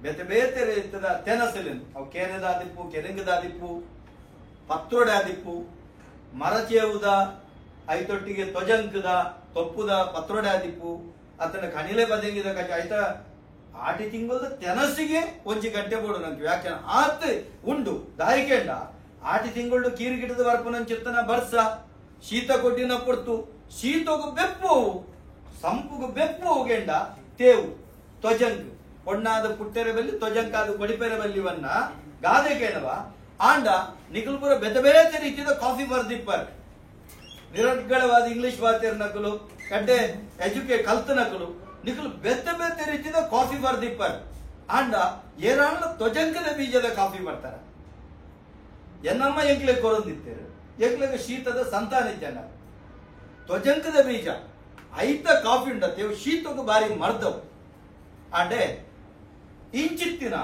ಬೇತೆ ಬೇತೆ ರೀತಿಯ ತೆನಸಲಿನ ಅವು ಕೇನೆದಾದಿಪ್ಪು ಕೆರೆಂಗದಾದಿಪ್ಪು ಪತ್ರೊಡೆ ಆದಿಪ್ಪು ಮರಚೇವುದ ಐತೊಟ್ಟಿಗೆ ತ್ವಜಂಕದ ತೊಪ್ಪುದ ಪತ್ರೊಡೆ ಆದಿಪ್ಪು ಅತನ ಕಣಿಲೆ ಬದಂಗಿದ ಕಜ ಐತ ಆಟಿ ತಿಂಗಳದ ತೆನಸಿಗೆ ಒಂಜಿ ಗಂಟೆ ಬೋಡು ನಂಗೆ ವ್ಯಾಖ್ಯಾನ ಆತ್ ಉಂಡು ದಾಯಿಕೆಂಡ ಆಟಿ ತಿಂಗಳು ಕೀರು ಗಿಡದ ಬರ್ಪುನಂಚಿತ್ತನ ಬರ್ಸ ಶೀತ ಕೊಟ್ಟಿನ ಪೊರ್ತು ಶೀತಗು ಬೆಪ್ಪು ಸಂಪುಗು ಬೆಪ್ಪು ಹೋಗೆಂಡ ತೇವು ತ್ವಜಂಕ್ ಒಣ್ಣಾದ ಪುಟ್ಟೆರೆ ಬಲ್ಲಿ ತ್ವಜಂಕಾದ ಕೊಡಿಪೆರೆ ಬಲ್ಲಿವನ್ನ ಗಾದೆ ಕೇಳವ ಆಂಡ ನಿಕಲ್ಪುರ ಬೇತೆ ಬೇತೆ ರೀತಿಯ ಕಾಫಿ ಬರ್ದಿಪ್ಪರ್ ನಿರರ್ಗಳವಾದ ಇಂಗ್ಲಿಷ್ ಬಾತೇರ್ ನಕಲು ಕಡ್ಡೆ ಎಜುಕೇಟ್ ಕಲ್ತ ನಕಲು ನಿಕಲು ಬೇತೆ ಬೇತೆ ರೀತಿಯ ಕಾಫಿ ಬರ್ದಿಪ್ಪರ್ ಆಂಡ ಏರಾಂಡ ತ್ವಜಂಕದ ಬೀಜದ ಕಾಫಿ ಬರ್ತಾರ ಎನ್ನಮ್ಮ ಎಂಕ್ಲೆ ಕೊರೊಂದಿತ್ತೇರು ಎಂಕ್ಲೆಗೆ ಶೀತದ ಸಂತಾನ ಜನ ತ್ವಜಂಕದ ಬೀಜ ಐತ ಕಾಫಿ ಉಂಡತ್ತೇವು ಶೀತಕ್ಕೂ ಬಾರಿ ಮರ್ದವು ಆಂಡೆ ಇಂಚಿತ್ತಿನ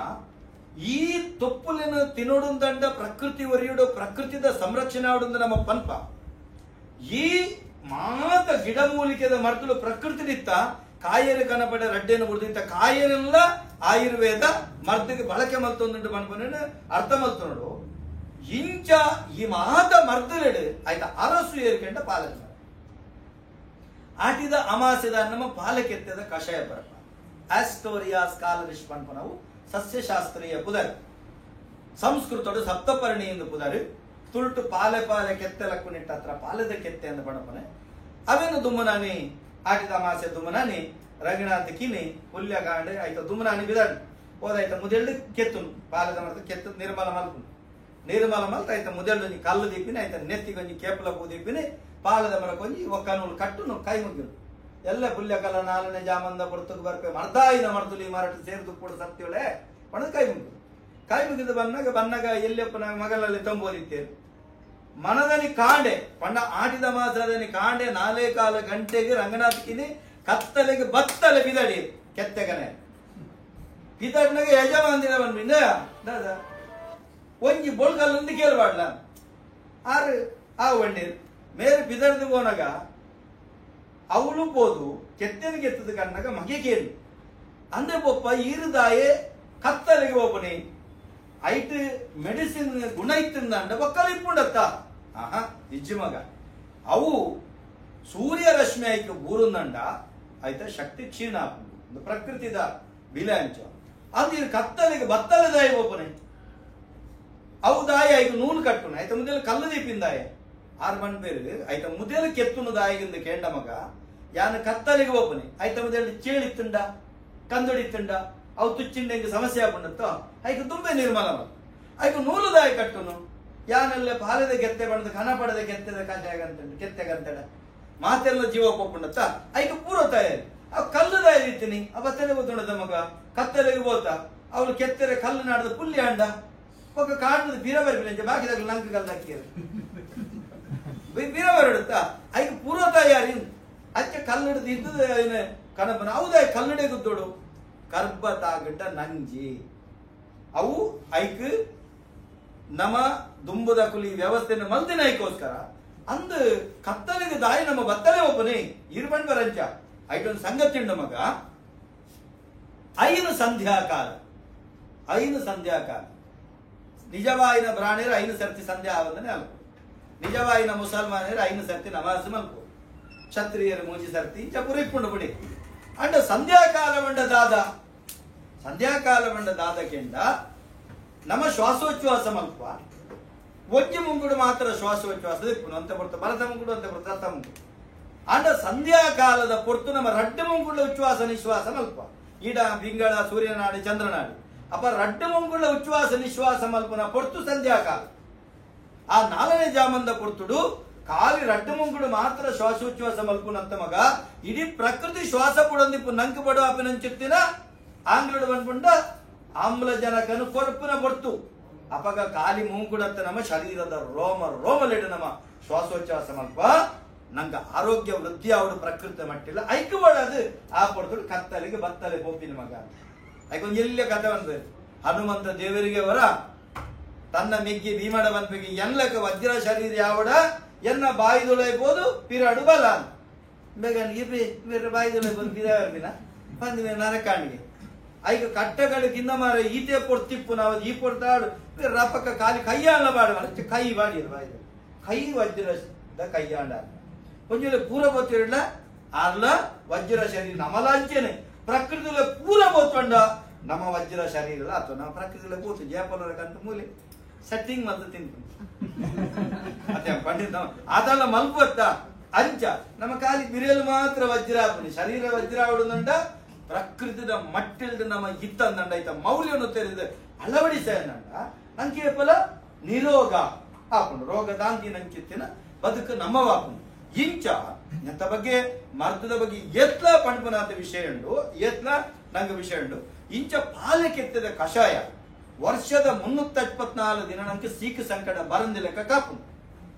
ಈ ತೊಪ್ಪುಲಿನ ತಿನ್ನೋಡುಂದಂಡ ಪ್ರಕೃತಿ ಒರಿಯುಡು ಪ್ರಕೃತಿದ ಸಂರಕ್ಷಣೆ ಆಡುಂದ ನಮ್ಮ ಪನ್ಪ ಈ ಮಾತ ಗಿಡಮೂಲಿಕೆದ ಮರ್ತಲು ಪ್ರಕೃತಿನಿತ್ತ ಕಾಯರು ಕನಪಡೆ ರಡ್ಡೆಯನ್ನು ಬುಡ್ದಿತ್ತ ಕಾಯರೆಲ್ಲ ಆಯುರ್ವೇದ ಮರ್ದಿಗೆ ಬಳಕೆ ಮಲ್ತೊಂದುಂಟು ಪನ್ಪನ ಅರ್ಥ ಮಲ್ತೊಂಡು ಇಂಚ ಈ ಮಾತ ಮರ್ದಲೆಡು ಆಯ್ತ ಅರಸು ಏರ್ಕೆಂಡ ಪಾಲನೆ ಆಟಿದ ಅಮಾಸೆದ ನಮ್ಮ ಪಾಲಕೆತ್ತದ ಕಷಾಯ ಬರಪ ಆಸ್ಟೋರಿಯಾ ಸ್ಕಾಲರಿಶ್ ಪನ್ಪನವು ಸಸ್ಯಶಾಸ್ತ್ರೀಯ ಪುದರ್ ಸಂಸ್ಕೃತಡು ಸಪ್ತಪರ್ಣಿ ಎಂದು ಪುದರ್ ತುಳುಟು ಪಾಲೆ ಪಾಲೆ ಕೆತ್ತೆ ಲಕ್ಕುನಿಟ್ಟ ಹತ್ರ ಪಾಲೆದ ಕೆತ್ತೆ ಎಂದು ಪಣಪನೆ ಅವೇನು ದುಮ್ಮನಾನಿ ಆಟಿದ ಅಮಾಸೆ ದುಮ್ಮನಾನಿ ರಘುನಾಥ ಕಿನಿ ಹುಲ್ಯಗಾಂಡೆ ಆಯ್ತ ದುಮ್ಮನಾನಿ ಬಿದಾಡು ಹೋದಾಯ್ತ ಮುದೆಳ್ಳು ಕೆತ್ತುನು ಪಾಲೆದ ಮರತ ಕೆತ್ತು ನಿರ್ಮಲ ಮಲ್ಪುನು ನಿರ್ಮಲ ಮಲ್ತ ಆಯ್ತ ಮುದೆಳ್ಳು ಒಂಜಿ ಕಲ್ಲು ದೀಪಿನಿ ಆಯ್ತ ನೆತ್ತಿಗೊಂಜಿ ಕೇಪಲ ಪೂ ದೀಪಿನಿ ಪಾಲದ ಮರಕೊಂಜಿ ಒಕ್ಕನೂಲು ಕಟ್ಟುನು ಕೈ ಮುಗಿನು ಎಲ್ಲ ಪುಲ್ಯಕಲ ನಾಲನೆ ಜಾಮಂದ ಪೊರ್ತುಗು ಬರ್ಪೆ ಮರ್ದಾಯಿನ ಮರ್ತುಲಿ ಮರಟು ಸೇರ್ದು ಕೂಡ ಸತ್ಯೋಳೆ ಪಣದ ಕೈ ಮುಗಿದು ಕೈ ಮುಗಿದು ಬನ್ನಾಗ ಬನ್ನಾಗ ಎಲ್ಲಿಯಪ್ಪನ ಮಗಲಲ್ಲಿ ತಂಬೋದಿತ್ತೇನೆ ಮನದಲ್ಲಿ ಕಾಂಡೆ ಪಂಡ ಆಟಿದ ಮಾಸದಲ್ಲಿ ಕಾಂಡೆ ನಾಲೇ ಕಾಲ ಗಂಟೆಗೆ ರಂಗನಾಥಕಿನಿ ಕತ್ತಲೆಗೆ ಬತ್ತಲೆ ಬಿದಡಿ ಕೆತ್ತೆಗನೆ ಬಿದಡ್ನಾಗ ಯಜಮಾನ್ದಿನ ಬಂದ್ಬಿಂದ ದಾದ ಒಂಜಿ ಬೊಳ್ಕಲ್ಲೊಂದು ಕೇಳಬಾಡ್ಲ ಆರು ಆ ಒಂಡಿ ಮೇರೆ ಬಿದರ್ದು ಹೋನಾಗ ಅವಳು ಪೋದು ಕೆತ್ತೆನ ಕೆತ್ತದ ಕಣ್ಣಾಗ ಮಗೆ ಕೇಳು ಅಂದ್ರೆ ಪೊಪ್ಪ ಈರುದಾಯೆ ಕತ್ತಲೆಗೆ ಒಬ್ಬನಿ ಐಟ್ ಮೆಡಿಸಿನ್ ಗುಣ ಇತ್ತಿಂದ ಬೊಕ್ಕಲು ಇಪ್ಪುಂಡತ್ತ ಆಹಾ ಇಜ್ಜಿ ಮಗ ಅವು ಸೂರ್ಯರಶ್ಮಿ ಐಕ್ ಬೂರುಂದಂಡ ಆಯ್ತ ಶಕ್ತಿ ಕ್ಷೀಣ ಆಪುಂಡು ಪ್ರಕೃತಿದ ಬಿಲೆ ಅಂಚ ಅದು ಕತ್ತಲೆಗೆ ಬತ್ತಲೆ ದಾಯಿ ಒಬ್ಬನಿ ಅವು ದಾಯಿ ಐಕ್ ನೂಲು ಕಟ್ಟುನು ಆಯ್ತ ಮುಂದೆ ಕಲ್ಲು ದೀಪಿಂದಾಯ ಆರು ಮಣ್ ಬೇರು ಆಯ್ತ ಮುದೆಲು ಕೆತ್ತುನು ದಾಯಿಗಿಂದ ಕೇಂಡ ಮಗ ಯಾನ ಕತ್ತಲಿಗೆ ಒಬ್ಬನಿ ಆಯ್ತ ಮುದೆಲು ಚೇಳಿತ್ತುಂಡ ಕಂದೊಡಿತ್ತುಂಡ ಅವು ತುಚ್ಚಿಂಡ ಹಿಂಗೆ ಸಮಸ್ಯೆ ಆಪುಂಡತ್ತೋ ಐಕ್ ತುಂಬೆ ನಿರ್ಮಲ ಐಕ್ ನೂಲು ದಾಯಿ ಕಟ್ಟುನು ಯಾನಲ್ಲೇ ಪಾಲದ ಕೆತ್ತೆ ಬಣ್ಣದ ಕನಪಡದ ಕೆತ್ತೆದ ಕಷಾಯಗಂತಂಡು ಕೆತ್ತೆಗಂತಡ ಮಾತೆಲ್ಲ ಜೀವ ಕೊಪ್ಪುಂಡತ್ತ ಐಕ್ ಪೂರ್ವ ತಯಾರಿ ಅವು ಕಲ್ಲು ದಾಯಿ ಇತ್ತೀನಿ ಅವ ಬತ್ತಲೆ ಗೊತ್ತುಂಡದ ಮಗ ಕತ್ತಲೆಗೆ ಬೋತ ಅವಳು ಕೆತ್ತೆರೆ ಕಲ್ಲು ನಾಡದ ಪುಲ್ಲಿ ಅಂಡ ఒక ಕಾಣದ ಬೀರ ಬರ್ಬಿಲ್ಲ ಬಾಕಿದಾಗ ಲಂಕ ಕಲ್ಲು ಹಾಕಿರು ಬೀರ ಬರಡುತ್ತಾ ಐಕ್ ಪೂರ್ವ ತಯಾರಿ ಅಚ್ಚ ಕಲ್ಲಡದ ಇದ್ದದ ಕಣಪನ ಹೌದಾ ಕಲ್ಲಡೆ ಗುದ್ದೋಡು ಕರ್ಬ ತಾಗಂಡ ನಂಜಿ ಅವು ಐಕ್ ನಮ ದುಂಬುದ ಕುಲಿ ವ್ಯವಸ್ಥೆನ ಮಲ್ದಿನ ಐಕೋಸ್ಕರ ಅಂದ್ ಕತ್ತಲಿಗೆ ದಾಯಿ ನಮ್ಮ ಬತ್ತಲೆ ಒಬ್ಬನೇ ಇರ್ಬಣ್ ಬರಂಚ ಐಟೊಂದು ಸಂಗತಿ ಉಂಡು ಮಗ. ಐನು ಸಂಧ್ಯಾಕಾಲ, ಐನು ಸಂಧ್ಯಾಕಾಲ ನಿಜವಾಯಿನ ಬ್ರಾಣಿಯರು ಐನು ಸರ್ತಿ ಸಂಧ್ಯಾ ಆವಂದನೆ ಅಲ್ಪ, ನಿಜವಾಯಿನ ಮುಸಲ್ಮಾನರು ಐನು ಸರ್ತಿ ನಮಾಜ್ ಮಲ್ಪು, ಕ್ಷತ್ರಿಯರು ಮೂಜಿ ಸರ್ತಿ ಚಪುರಿಪ್ಪುಂಡು ಬಿಡಿ. ಅಂಡ ಸಂಧ್ಯಾಕಾಲ ಬಂಡ ದಾದ, ಸಂಧ್ಯಾಕಾಲ ಬಂಡ ದಾದ ಕೆಂಡ ನಮ್ಮ ಶ್ವಾಸೋಚ್ಛ್ವಾಸ ಮಲ್ಪ ಒಂಜಿ ಮುಂಗುಡು ಮಾತ್ರ ಶ್ವಾಸೋಚ್ಛ್ವಾಸ ಇಪ್ಪುನು ಅಂತ ಪೊರ್ತು ಭರತ ಮುಂಗುಡು ಅಂತ ಪೊರ್ತು ರಥ ಮುಂಗುಡು. ಅಂಡ ಸಂಧ್ಯಾಕಾಲದ ಪೊರ್ತು ನಮ್ಮ ರಡ್ಡು ಮುಂಗುಡ ಉಚ್ಛ್ವಾಸ ನಿಶ್ವಾಸ ಮಲ್ಪ, ಈಡ ಬಿಂಗಳ ಸೂರ್ಯನಾಡಿ ಚಂದ್ರನಾಡಿ ಅಪ್ಪ ರಡ್ಡು ಮುಂಗುಳ ಉಚ್ಛ್ವಾಸ ನಿಶ್ವಾಸ ಮಲ್ಪನ ಪೊರ್ತು ಸಂಧ್ಯಾಕಾಲ. ಆ ನಾಲ್ಕನೇ ಜಾಮಂದ ಪೊರ್ತುಡು ಖಾಲಿ ರಡ್ಡು ಮುಂಗುಡು ಮಾತ್ರ ಶ್ವಾಸೋಚ್ಛ್ವಾಸ ಮಲ್ಪುನಂತ ಮಗ ಇಡೀ ಪ್ರಕೃತಿ ಶ್ವಾಸ ಪುಡೊಂದಿಪ್ಪು ನಂಕು ಪಡು ಅಪಿನಂಚಿತ್ತಿನ ಆಂಗ್ಲಡು ಬಂದ್ಪುಂಡ ಆಮ್ಲಜನಕನು ಕೊರ್ಪುನ ಪೊರ್ತು. ಅಪಗ ಖಾಲಿ ಮೂಂಕುಡತ್ತ ನಮ್ಮ ಶರೀರದ ರೋಮ ರೋಮಲೆಡು ನಮ್ಮ ಶ್ವಾಸೋಚ್ಛ್ವಾಸ ಮಲ್ಪ ನಂಗೆ ಆರೋಗ್ಯ ವೃದ್ಧಿ ಅವಡು ಪ್ರಕೃತಿ ಮಟ್ಟಿಲ್ಲ ಐಕ್ಯವಾಡದು. ಆ ಪೊರ್ತುಡು ಕತ್ತಲಿಗೆ ಬತ್ತಲೆ ಪೋಪಿನ ಮಗ ಐಕೊಂದು ಎಲ್ಲ ಕಥೆ ಬಂದ ಹನುಮಂತ ದೇವರಿಗೆ ವರ ತನ್ನ ಮೆಗ್ಗಿ ಭೀಮಡ ಬಂದ್ಬಿಗಿ ಎನ್ಲಕ ವಜ್ರ ಶರೀರ ಯಾವಡ ಎನ್ನ ಬಾಯಿದೊಳಬೋದು ಪಿರಾಡು ಬಲ ಬೇಗ ಇರ್ರಿ ಬೇರೆ ಬಾಯಿದೊಳಬೋದು ಪಿರಾವಿನ ಬಂದ ನರಕಾಣಿಗೆ ಐಕ ಕಟ್ಟಗಳು ಕಿಂದ ಮಾರ ಈತೆ ಪೊರ್ತಿಪ್ಪು ನಾವು ಈ ಪೊರ್ತಾಡು ರಪಕ್ಕ ಖಾಲಿ ಕೈಯಾಳ ಬಾಡ ಕೈ ಬಾಡಿರು ಬಾಯಿ ಕೈ ವಜ್ರದ ಕೈಯಾಂಡ కొంచెం పూర పోతుడ ఆర్ల వజ్ర శరీరం నమలాంచేనే ప్రకృతిలో పూర పోతుండ నమ వజ్ర శరీరం అతో ನಮ್ಮ ప్రకృతిలో పోతు జయపలకంత మూಲೆ ಸೆಟ್ಟಿಂಗ್ ಮಲ್ತು ತಿಂತು ಅದೇ ಪಂಡಿತ ಆತಲ್ಲ ಮಲ್ಪುತ್ತ ಅಂಚ ನಮ್ಮ ಖಾಲಿ ಬಿರಿಯಲು ಮಾತ್ರ ವಜ್ರ ಆಪುನಿ ಶರೀರ ವಜ್ರ ಆಡುದಂಡ ಪ್ರಕೃತಿದ ಮಟ್ಟಿಲ್ದ ನಮ್ಮ ಇತ್ತಂದಂಡ ಐತ ಮೌಲ್ಯವನ್ನು ತೆರೆದ ಅಳವಡಿಸಂಡ ನಂಗೆ ಪಲ ನಿರೋಗ ಆಪುಂಡು ರೋಗ ದಾಂತಿ ನಂಚಿತ್ತಿನ ಬದುಕು ನಮ್ಮವಾಪುಂಡು. ಇಂಚ ಎಂತ ಬಗ್ಗೆ ಮರ್ದದ ಬಗ್ಗೆ ಎತ್ಲ ಪಣಪನಾಥ ವಿಷಯ ಉಂಡು, ಎತ್ಲ ನಂಗೆ ವಿಷಯ ಉಂಡು. ಇಂಚ ಪಾಲಕೆತ್ತದ ಕಷಾಯ ವರ್ಷದ 324 ದಿನ ನಂಗೆ ಸೀಕು ಸಂಕಟ ಬರಂದಿಲೆಕ್ಕ ಕಾಪು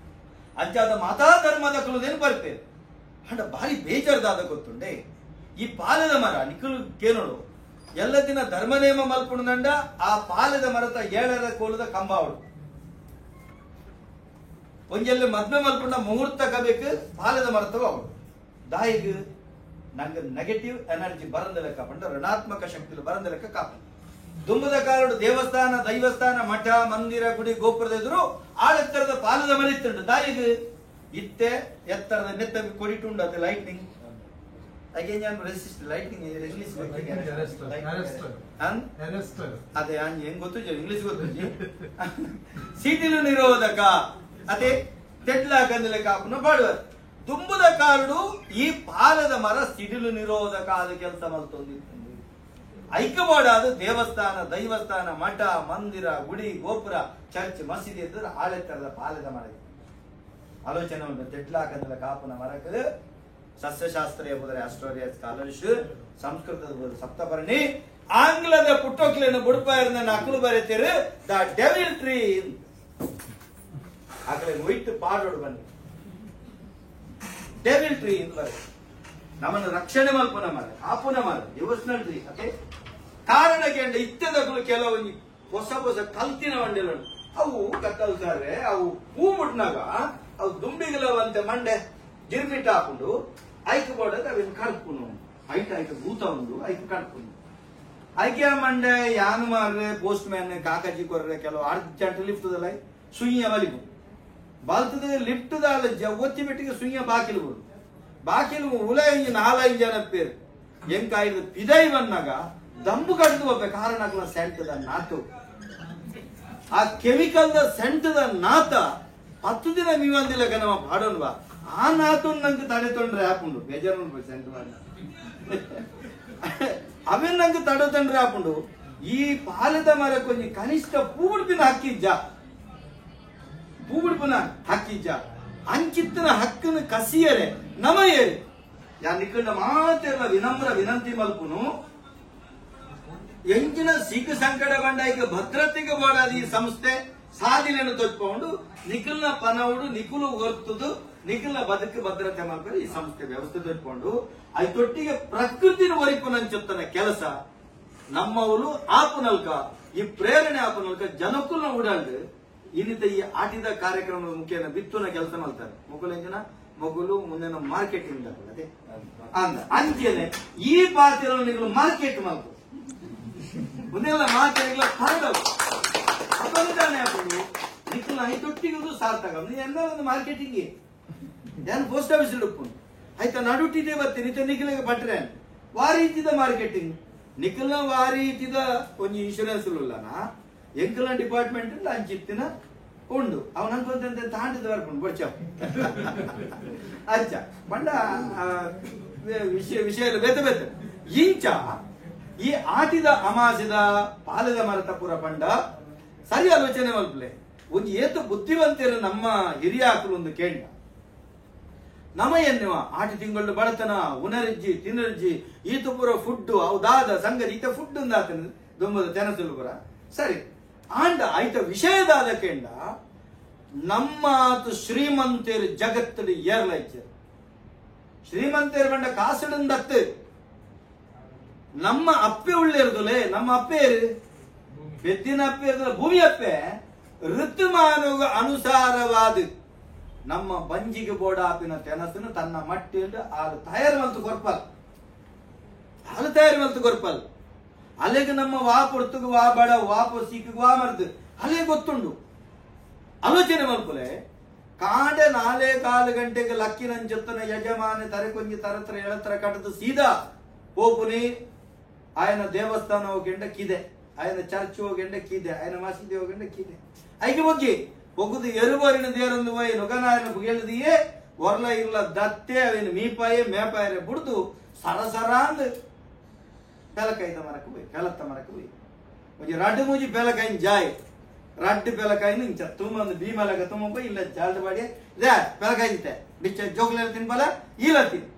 ಅಂಚಾದ ಮಾತಾ ಧರ್ಮದ ಕುಲದೇನು ಬರ್ಪೇರು ಅಂಡ ಭಾರಿ ಬೇಜಾರ್ದಾದ ಗೊತ್ತುಂಡೆ. ಈ ಪಾಲದ ಮರ ನಿಖಲು ಕೇನೋಡು ಎಲ್ಲ ದಿನ ಧರ್ಮ ನೇಮ ಮಲ್ಪುಣದಂಡ ಆ ಪಾಲದ ಮರದ ಏಳರ ಕೋಲದ ಕಂಬಾವಳು ಒಂಜೆಲ್ಲ ಮದ್ವೆ ಮಲ್ಪುಂಡ ಮುಹೂರ್ತ ಕಬೇಕು ಪಾಲದ ಮರತವ ಅವಳು ದಾಯಿಗ್ ನಂಗೆ ನೆಗೆಟಿವ್ ಎನರ್ಜಿ ಬರಂದಿಲೆಕ್ಕ ಪಂಡ ಋಣಾತ್ಮಕ ಶಕ್ತಿಲು ಬರಂದಿಲೆಕ್ಕ ಕಾಪು. ದುಂಬದ ಕಾಲಡು ದೇವಸ್ಥಾನ ದೈವಸ್ಥಾನ ಮಠ ಮಂದಿರ ಗುಡಿ ಗೋಪುರದ ಎದುರು ಆಳೆತ್ತರದ ಪಾಲದ ಮರಿತ್ತುಂಡು ದಾಯಿಗ್ ಇತ್ತೆ ಎತ್ತರದ ನೆತ್ತ ಕೊಡಿಟುಂಡು ಅದು lightning again resist lightning English ಅದೇ ಹೆಂಗ್ ಗೊತ್ತು ಇಂಗ್ಲಿಷ್ ಗೊತ್ತು ಸಿಡಿಲು ನಿರೋಧಕ ಅದೇ ತೆಡ್ಲಾಕಂದಿಲ್ಲ ಕಾಪುನ ಪಾಡುವ ದುಂಬುದ ಕಾಲಡು ಈ ಪಾಲದ ಮರ ಸಿಡಿಲು ನಿರೋಧಕ ಆದ ಕೆಲಸ ಮಲ್ತೊಂದಿತ್ತು. ಐಕ್ಯವಾಡಾದ ದೇವಸ್ಥಾನ ದೈವಸ್ಥಾನ ಮಠ ಮಂದಿರ ಗುಡಿ ಗೋಪುರ ಚರ್ಚ್ ಮಸೀದಿ ಇದ್ದರೆ ಆಳೆತ್ತರದ ಪಾಲದ ಮರ ಆಲೋಚನೆ ಉಂಟು ತೆಡ್ಲಾಕಂದಿಲ್ಲ ಕಾಪುನ ಮರಕ್ಕೆ ಸಸ್ಯಶಾಸ್ತ್ರ ಎಂಬುದರ ಆಸ್ಟ್ರೇಲಿಯಾ ಸ್ಕಾಲರ್ಶಿಪ್ ಸಂಸ್ಕೃತದ ಸಪ್ತಪರ್ಣಿ ಆಂಗ್ಲದ ಪುಟ್ಟೋಕ್ಲೇನು ಬುಡ್ಪಾಯರ್ನ ನಕಲು ಬರೀತೀರು the devil tree ಆಗಲೇ ಒಯ್ತು ಪಾಡೋಡು ಬನ್ನಿ ಡೆವಿಲ್ ಟ್ರೀ ಅಂತ ಬರೀ ನಮ್ಮನ್ನು ರಕ್ಷಣೆ ಮಲ್ಪನ ಮರ ಆಪುನ ಮರ ಡಿವೋಷನಲ್ ಟ್ರೀ ಅದೇ ಕಾರಣ ಕೇಂದ್ರ ಇತ್ಯದಗಳು ಕೆಲವು ಹೊಸ ಹೊಸ ಕಲ್ತಿನ ಬಂಡೆಗಳು ಅವು ಕತ್ತಲ್ಸಾರೆ ಅವು ಹೂ ಮುಟ್ನಾಗ ಅವು ದುಂಬಿಗಲವಂತೆ ಮಂಡೆ ಗಿರ್ಮಿಟ್ ಹಾಕೊಂಡು ಐಕ್ ಬೋಡದ ಅವಿನ ಕಡ್ಪುನು ಐಟ್ ಐಕ್ ಭೂತ ಉಂಡು ಐಕ್ ಕಡ್ಪುನು ಐಕ್ಯ ಮಂಡೆ ಯಾನು ಮಾರ್ರೆ ಪೋಸ್ಟ್ ಮ್ಯಾನ್ ಕಾಕಾಜಿ ಕೊರ್ರೆ ಕೆಲವು ಅರ್ಜೆಂಟ್ ಲಿಫ್ಟ್ ದಲ್ಲ ಸುಯ್ಯ ಬಲಿಗು ಬಲ್ತದ ಲಿಫ್ಟ್ ದಾಲ ಒತ್ತಿ ಬಿಟ್ಟಿಗೆ ಸುಯ್ಯ ಬಾಕಿಲು ಬಿಡು ಬಾಕಿಲು ಉಲ ಇಂಜಿ ನಾಲೈದು ಜನ ಪೇರು ಎಂಕಾಯ್ದು ಪಿದೈ ಬಂದಾಗ ದಂಬು ಕಡ್ದು ಒಬ್ಬ ಕಾರಣ ಸೆಂಟದ ನಾತು ಆ ಕೆಮಿಕಲ್ the ಸೆಂಟದ ನಾತ 10 ದಿನ ಮೀವಂದಿಲ್ಲ ನಮ್ಮ ಪಾಡೋನ್ವಾ ಆ ನಾತು ನಂಗೆ ತಡೆ ತೊಂದ್ರೆ ಹಾಪುಂಡು ಬೇಜಾರು ಸೆಂಟ್ ಅವನ್ ನಂಗೆ ತಡೆ ತೊಂದ್ರೆ ಹಾಪುಂಡು. ಈ ಪಾಲದ ಮರ ಕೊಂಚ ಕನಿಷ್ಠ ಪೂಬಿಡ್ಪಿನ ಹಕ್ಕಿಜ್ಜ ಪೂಬಿಡ್ಪಿನ ಹಕ್ಕಿಜ್ಜ ಅಂಚಿತ್ತನ ಹಕ್ಕನ್ನು ಕಸಿಯರೆ ನಮಯೇರಿ ಯಾ ನಿಕ್ಕಂಡ ಮಾತೆಲ್ಲ ವಿನಮ್ರ ವಿನಂತಿ ಮಲ್ಪುನು ಎಂಜಿನ ಸೀಕ ಸಂಕಟ ಬಂಡ ಈಗ ಭದ್ರತೆಗೆ ಬಾಡಾದ ಈ ಸಂಸ್ಥೆ ಸಾಧನೆಯನ್ನು ತೊಚ್ಕೊಂಡು ನಿಖಲ್ನ ಪನವುಡು ನಿಖಲು ಹೊರ್ತದು ನಿಖಲ್ನ ಬದುಕು ಭದ್ರತೆ ಮಾಡ್ಕೊಂಡು ಈ ಸಂಸ್ಥೆ ವ್ಯವಸ್ಥೆ ತೊಟ್ಕೊಂಡು ಐತೊಟ್ಟಿಗೆ ಪ್ರಕೃತಿನ ಒರಿಪುನಂಚುತ್ತನ ಕೆಲಸ ನಮ್ಮವರು ಆಪುನಲ್ಕ ಈ ಪ್ರೇರಣೆ ಆಪುನಲ್ಕ ಜನಕ್ಕೂ ಉಡಲ್ದು ಇನ್ನಿತ ಈ ಆಟಿದ ಕಾರ್ಯಕ್ರಮದ ಮುಖ್ಯನ ಬಿತ್ತುನ ಕೆಲಸ ಮಾಡ್ತಾರೆ ಮೊಗುಲೆಂಜನ ಮೊಗುಲು ಮುಂದಿನ ಮಾರ್ಕೆಟಿಂಗ್ ಅದೇ ಅಂದ ಅಂಚೆನೆ ಈ ಪಾತ್ರೆಗಳು ಮಾರ್ಕೆಟ್ ಮಾಡ್ತು ಮುಂದೆಲ್ಲ ಮಾತೆಲ್ಲ ಹರಡವು ಅಪನಿದಾನೆ ಹಾಕೊಂಡು ನಿಖಲ್ ಐತೊಟ್ಟಿಗೂ ಸಾರ್ಥಕ ಎಲ್ಲ ಒಂದು ಮಾರ್ಕೆಟಿಂಗ್ ನಾನು ಪೋಸ್ಟ್ ಆಫೀಸ್ ಹಿಡುಪು ಆಯ್ತಾ ನಡುಟ್ಟಿದೆ ಬರ್ತೀನಿ ಇತ್ತ ನಿಖಲಿಗೆ ಪಟ್ರೆ ವಾರೀತಿದ ಮಾರ್ಕೆಟಿಂಗ್ ನಿಖಲ್ನ ವಾರೀತಿದ ಒಂಜಿ ಇನ್ಶೂರೆನ್ಸ್ ಇಲ್ಲನ ಎಂಕಲ್ನ ಡಿಪಾರ್ಟ್ಮೆಂಟ್ ಅಂಚಿತ್ತಿನ ಉಂಡು ಅವನ ಅನ್ಕೊಂತ ತಾಂಡಿದ ಬರ್ಕೊಂಡು ಬಡ್ಚ ಅಚ್ಚ ಬಂಡ ವಿಷಯ ವಿಷಯ ಎಲ್ಲ ಬೇತೆ ಬೇತೆ ಇಂಚ ಈ ಆಟಿದ ಅಮಾಸಿದ ಪಾಲದ ಮರತ ಪುರ ಪಂಡ ಸರಿ ಆಲೋಚನೆ ಮಲ್ಪಲೆ ಒಂದು ಏತು ಬುದ್ಧಿವಂತರು ನಮ್ಮ ಹಿರಿಯಾಕಲು ಒಂದು ಕೇಂದ್ರ ನಮ ಎನ್ನುವ ಆಟಿ ತಿಂಗಳು ಬಡತನ ಉನರ್ಜಿ ತಿನರ್ಜಿ ಈತ ಪುರ ಫುಡ್ ಅವು ದಾದ ಸಂಗತಿ ಈತ ಫುಡ್ ಅಂದಾತನ ದುಂಬದ ತೆನಸುಲು ಪುರ ಸರಿ ಆಂಡ ಆಯ್ತ ವಿಷಯದಾದ ಕೇಂದ್ರ ನಮ್ಮ ಶ್ರೀಮಂತರು ಜಗತ್ತಲ್ಲಿ ಏರ್ಲೈಚರು ಶ್ರೀಮಂತರು ಬಂಡ ಕಾಸುಡಂದತ್ತು ನಮ್ಮ ಅಪ್ಪೆ ಉಳ್ಳಿರ್ದುಲೆ ನಮ್ಮ ಅಪ್ಪೆ ಬೆದ್ದಿನ ಅಪ್ಪೆ ಇರ್ದಲ್ಲ ಭೂಮಿ ಅಪ್ಪೆ ಋತುಮಾನವ ಅನುಸಾರವಾದ ನಮ್ಮ ಬಂಜಿಗೆ ಬೋಡಾಪಿನ ತೆನಸನ್ನು ತನ್ನ ಮಟ್ಟಿಯಲ್ಲಿ ಆಲು ತಯಾರು ಮಲ್ತು ಕೊರ್ಪಲ್ ಹಾಲು ತಯಾರು ಮಲ್ತು ಕೊರ್ಪಲ್ ಅಲ್ಲಿಗೆ ನಮ್ಮ ವಾ ಪೊರ್ತುಗು ವಾ ಬಡ ವಾ ಪೊಸಿಕ್ಕು ವಾ ಮರ್ದು ಅಲ್ಲೇ ಗೊತ್ತುಂಡು ಆಲೋಚನೆ ಮಲ್ಪುಲೆ ಕಾಂಡೆ ನಾಲೇ ಕಾಲು ಗಂಟೆಗೆ ಲಕ್ಕಿನಂಚೊತ್ತನ ಯಜಮಾನೆ ತರೆಕೊಂಜಿ ತರತ್ರ ಎಳತ್ರ ಕಟ್ಟದು ಸೀದಾ ಪೋಪುನಿ ಆಯನ ದೇವಸ್ಥಾನ ಹೋಗಂಡ ಕಿದೆ ಆಯನ ಚರ್ಚ್ ಹೋಗಂಡ ಕಿದೆ ಆಯನ ಮಸೀದಿ ಹೋಗಂಡ ಕಿದೆ ಐಕೆ ಬೊಗ್ಗಿ ಒಗ್ಗುದು ಎರುಬರಿನ ದೇರೊಂದು ಹೋಯಿ ನೊಗನಾಯನ ಬುಗೆಳ್ದಿಯೇ ಒರ್ಲ ಇಲ್ಲ ದತ್ತೆ ಅವೇನು ಮೀಪಾಯೆ ಮೇಪಾಯರೆ ಬುಡ್ದು ಸರಸರ ಅಂದ್ ಪೆಲಕಾಯ್ದ ಮರಕ್ಕೆ ಹೋಯ್ ಪೆಲತ್ತ ಮರಕ್ಕೆ ಹೋಯ್ ಒಂಜಿ ರಡ್ಡು ಮೂಜಿ ಪೆಲಕಾಯಿನ ಜಾಯ್ ರಡ್ಡು ಪೆಲಕಾಯಿನ ಇಂಚ ತುಂಬ ಭೀಮಲಗ ತುಂಬ ಇಲ್ಲ ಜಾಲ್ದ ಬಾಡಿ ಇದೇ ಪೆಲಕಾಯಿತೆ ಬಿಚ್ಚ ಜೋಗ್ಲೆಲ್ಲ ತಿನ್ಬಲ ಇಲ್ಲ ತಿನ್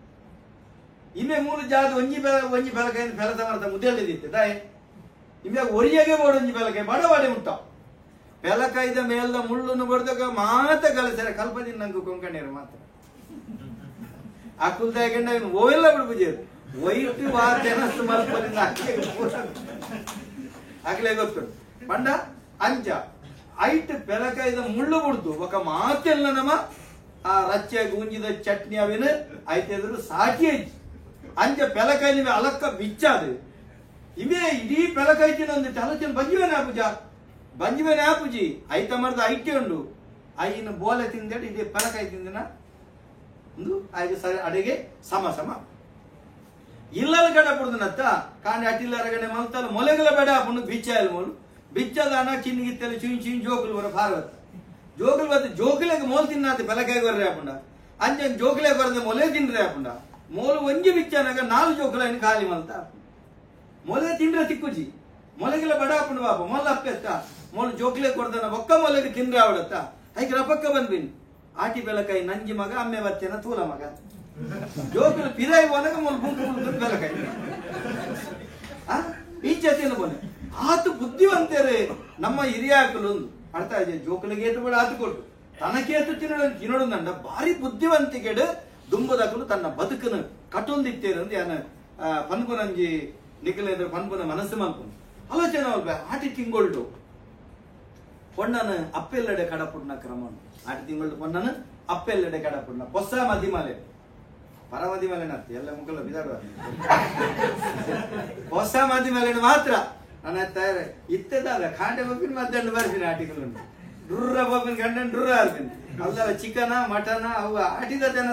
ಇಮ್ಮೆ ಮೂರು ಜಾದ ಒಂಜಿ ಬೆಲ ಒಂಜಿ ಬೆಲಕಾಯಿನ ಪೆಲತ ಮರತ ಮುದ್ದೆಳ್ಳಿದಿತ್ತೆ ತಾಯಿ ಇಮ್ಮೆ ಒರಿಯಾಗೆ ಬೋಡು ಒಂಜಿ ಬೆಲಕಾಯಿ ಬಡ ಬಾಡಿ ಉಂಟ ಪೆಲಕಾಯ್ದ ಮೇಲ್ದ ಮುಳ್ಳುನ್ನು ಬಡ್ದಾಗ ಮಾತ ಕಲಸರ ಕಲ್ಪದಿನ ನಂಗೆ ಕೊಂಕಣಿಯರು ಮಾತ್ರ ಆ ಕುಲ್ದಾಯ ಗಂಡ ಓವೆಲ್ಲ ಬಿಡ್ಬುಜೇರು ವೈಟ್ ವಾ ತೆನಸು ಮಲ್ಪದಿಂದ ಅಕ್ಲೆ ಗೊತ್ತು ಬಂಡ ಅಂಚ ಐಟ್ ಪೆಲಕಾಯ್ದ ಮುಳ್ಳು ಬಿಡ್ದು ఒక ಮಾತೆಲ್ಲ ನಮ್ಮ ಆ ರಚ್ಚೆ ಗುಂಜಿದ ಚಟ್ನಿ ಅವೇನು ಐತೆದ್ರು ಸಾಕಿ ಐತಿ ಅಂಚ ಪೆಲಕಾಯಿ ನಿಮಗೆ ಅಲಕ್ಕ ಬಿಚ್ಚಾದು ಇವೇ ಇಡೀ ಪೆಲಕಾಯಿ ತಿನ್ನೊಂದು ಆಲೋಚನೆ ಬಂಜಿವೇನೆ ಆಪುಜ ಬಂಜಿವೇನೆ ಆಪುಜಿ ಐತ ಮರದ ಐಟೆ ಉಂಡು ಐನ ಬೋಲೆ ತಿಂದೇಳಿ ಇದೇ ಪೆಲಕಾಯಿ ತಿಂದಿನ ಒಂದು ಐದು ಸರಿ ಅಡಿಗೆ ಸಮ ಸಮ ಇಲ್ಲದ ಕಡೆ ಪುಡ್ದನತ್ತ ಕಾಂಡೆ ಅಟ್ಟಿಲ್ಲರ ಕಡೆ ಮಲ್ತಲ್ಲ ಮೊಲೆಗಳ ಬೇಡ ಪುಂಡು ಬಿಚ್ಚಾಯಲ್ ಮೋಲು ಬಿಚ್ಚದಾನ ಚಿನ್ನಿಗಿತ್ತಲ್ಲಿ ಚುಯಿನ್ ಚುಯಿನ್ ಜೋಕುಲು ಬರ ಭಾರವತ್ತ ಜೋಕುಲು ಬತ್ತ ಜೋಕುಲೆಗೆ ಮೋಲ್ ತಿನ್ನಾತ ಪೆಲಕಾಯಿ ಬರ್ರೆ ಆಪುಂಡ ಅಂಚನ್ ಜೋಕುಲೆ ಬರದ ಮೊಲೆ ತಿನ್ರೆ ಆಪುಂಡ ಮೋಲು ಒಂಜಿ ಬಿಚ್ಚನಾಗ ನಾಲ್ ಜೋಕುಲೈನ್ ಖಾಲಿ ಮಲ್ತ ಮೊಲೆ ತಿಂಡ್ರೆ ತಿಕ್ಕುಜಿ ಮೊಲೆಗೆಲ್ಲ ಬಡ ಆಪುಂಡು ಬಾಪ ಮೊಲ್ಲ ಅಪ್ಪೆತ್ತ ಮೋಲು ಜೋಕುಲೆ ಕೊಡ್ದನ ಒಕ್ಕ ಮೊಲೆಗೆ ತಿಂದ್ರೆ ಆವಡತ್ತ ಐಕ್ ರಪಕ್ಕ ಬಂದ್ಬಿನ್ ಆಟಿ ಬೆಲಕಾಯಿ ನಂಜಿ ಮಗ ಅಮ್ಮೆ ಬತ್ತೇನ ತೂಲ ಮಗ ಜೋಕುಲು ಪಿರಾಯಿ ಹೋನಾಗ ಮೊಲ ಗುಂಪು ಗುಂಪು ಬೆಲಕಾಯಿ ಈ ಜೊತೆನ ಬೋನೆ ಆತು ಬುದ್ಧಿವಂತರೇ ನಮ್ಮ ಹಿರಿಯಾಕಲು ಅರ್ಥ ಇದೆ ಜೋಕುಲಿಗೆ ಏತು ಬೇಡ ಆತು ಕೊಟ್ಟು ತನಕೇತು ತಿನ್ನೋಡು ತಿನ್ನೋಡು ಭಾರಿ ಬುದ್ಧಿವಂತಿಕೆಡು ದುಂಬದಕಲು ತನ್ನ ಬದುಕನ್ನು ಕಟ್ಟೊಂದಿತ್ತೇರಂದು ಯಾನ ಪನ್ಪುನಂಜಿ ನಿಖಲೇಂದ್ರ ಪನ್ಪುನ ಮನಸ್ಸು ಮಲ್ಪುನು ಆಲೋಚನೆ ಅಲ್ಪ ಆಟಿ ತಿಂಗೊಳ್ಡು ಪೊಣ್ಣನ ಅಪ್ಪೆಲ್ಲಡೆ ಕಡಪುಡ್ನ ಕ್ರಮ ಆಟಿ ತಿಂಗಳು ಪೊಣ್ಣನ ಅಪ್ಪೆಲ್ಲಡೆ ಕಡಪುಡ್ನ ಹೊಸ ಮದಿಮಲೆ ಪರಮದಿ ಮೇಲೆ ಎಲ್ಲ ಮುಖಲ ಬಿದಾಡುವ ಹೊಸ ಮದಿ ಮೇಲೆ ಮಾತ್ರ ನನ್ನ ತಯಾರ ಇತ್ತದಾದ ಕಾಂಡೆ ಬಬ್ಬಿನ ಮಧ್ಯಾಹ್ನ ಬರ್ತೀನಿ ಆಟಿಗಳು ಡುರ್ರ ಬಬ್ಬಿನ ಗಂಡನ್ ಡುರ್ರ ಆರ್ತೀನಿ ಅಲ್ಲ ಚಿಕನ ಮಟನ ಅವು ಆಟಿದ ಜನ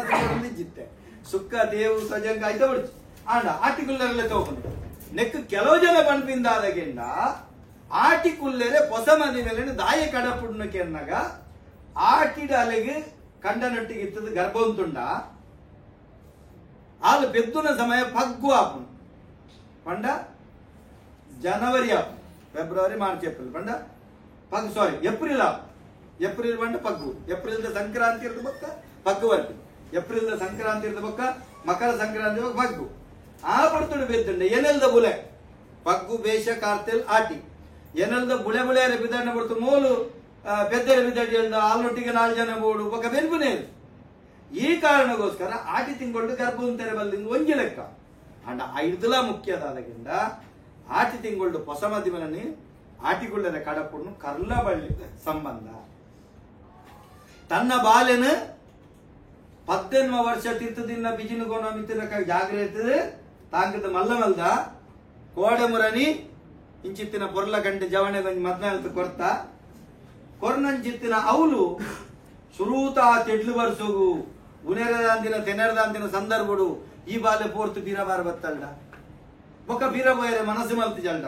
ಜಿತ್ತೆ ಸುಕ್ಕ ದೇವು ಸಜಂಗ ಆಯ್ತಾ ಬಿಡ್ತು ಆಂಡ ಆಟಿಗುಲ್ಲರೆಲ್ಲ ತಗೊಂಡು ನೆಕ್ ಕೆಲವು ಜನ ಬಣ್ಪಿಂದಾದಗೆಂಡ ಆಟಿಕುಲ್ಲೆರೆ ಹೊಸ ಮದಿ ಮೇಲೆ ದಾಯ ಕಡಪುಡ್ನಕ್ಕೆ ಅನ್ನಾಗ ಆಟಿಡ ಅಲೆಗೆ ಕಂಡನೊಟ್ಟಿಗೆ ಇತ್ತದ ಗರ್ಭವಂತುಂಡ ಆಲು ಪೆದ್ದುನ ಸಮಯ ಪಗ್ಗು ಆಪುನು ಪಂಡ ಜನವರಿ ಆಪು ಫೆಬ್ರವರಿ ಮಾರ್ಚ್ ಏಪ್ರಿಲ್ ಪಂಡ ಪಗ್ ಸಾರಿ ಏಪ್ರಿಲ್ ಆಪು ಏಪ್ರಿಲ್ ಪಂಡ ಪಗ್ಗು ಏಪ್ರಿಲ್ದ ಸಂಕ್ರಾಂತಿ ಇರ್ದ ಬೊಕ್ಕ ಪಗ್ಗು ಬರ್ತಿ ಏಪ್ರಿಲ್ದ ಸಂಕ್ರಾಂತಿ ಇರ್ದ ಬೊಕ್ಕ ಮಕರ ಸಂಕ್ರಾಂತಿ ಬೊಕ್ಕ ಪಗ್ಗು ಆ ಪಡ್ತುಡು ಬೆದ್ದುಂಡೆ ಏನೆಲ್ದ ಬುಲೆ ಪಗ್ಗು ಬೇಷ ಕಾರ್ತೆಲ್ ಆಟಿ ಏನೆಲ್ದ ಬುಳೆ ಬುಳೆಯರ ಬಿದಣ್ಣ ಬಡ್ತು ಮೋಲು ಪೆದ್ದರ ಬಿದಡಿ ಆಲೊಟ್ಟಿಗೆ ನಾಲ್ಕು ಜನ ಬೋಡು ಬೊಕ್ಕ ಬೆನ್ಪುನೇ ಈ ಕಾರಣಕ್ಕೋಸ್ಕರ ಆಟಿ ತಿಂಗಳು ಗರ್ಭವಂತರ ಬಲ್ಲಿಂದ ಒಂಜಿ ಲೆಕ್ಕ ಅಂಡ ಐದುಲ ಮುಖ್ಯದಾದಗಿಂದ ಆಟಿ ತಿಂಗಳು ಹೊಸ ಮದಿಮನನಿ ಆಟಿಗುಳ್ಳರ ಕಡಪುಣ್ಣು ಕರ್ಲ ಬಳ್ಳಿ ಸಂಬಂಧ ತನ್ನ ಬಾಲೆನು 18 ವರ್ಷ ತಿರ್ತದಿಂದ ಬಿಜಿನುಗೋಣ ಮಿತ್ತಿರಕ ಜಾಗ್ರತೆ ತಾಂಕದ ಮಲ್ಲ ಮಲ್ದ ಕೋಡೆ ಮುರನಿ ಇಂಚಿತ್ತಿನ ಪೊರ್ಲ ಗಂಟೆ ಜವಣೆ ಬಂದು ಮದ್ನಾಲ್ತು ಕೊರ್ತ ಕೊರ್ನಂಚಿತ್ತಿನ ಅವಲು ಸುರೂತ ತೆಡ್ಲು ಬರ್ಸೋಗು ಉನೆರದಾಂತಿನ ತೆನೆರದಾಂತಿನ ಸಂದರ್ಭಡು ಈ ಬಾಲೆ ಪೋರ್ತು ಬೀರಬಾರ ಬತ್ತಲ್ಡ ಬೊಕ್ಕ ಬೀರಬೋಯರೆ ಮನಸ್ಸು ಮಲ್ತು ಜಲ್ಡ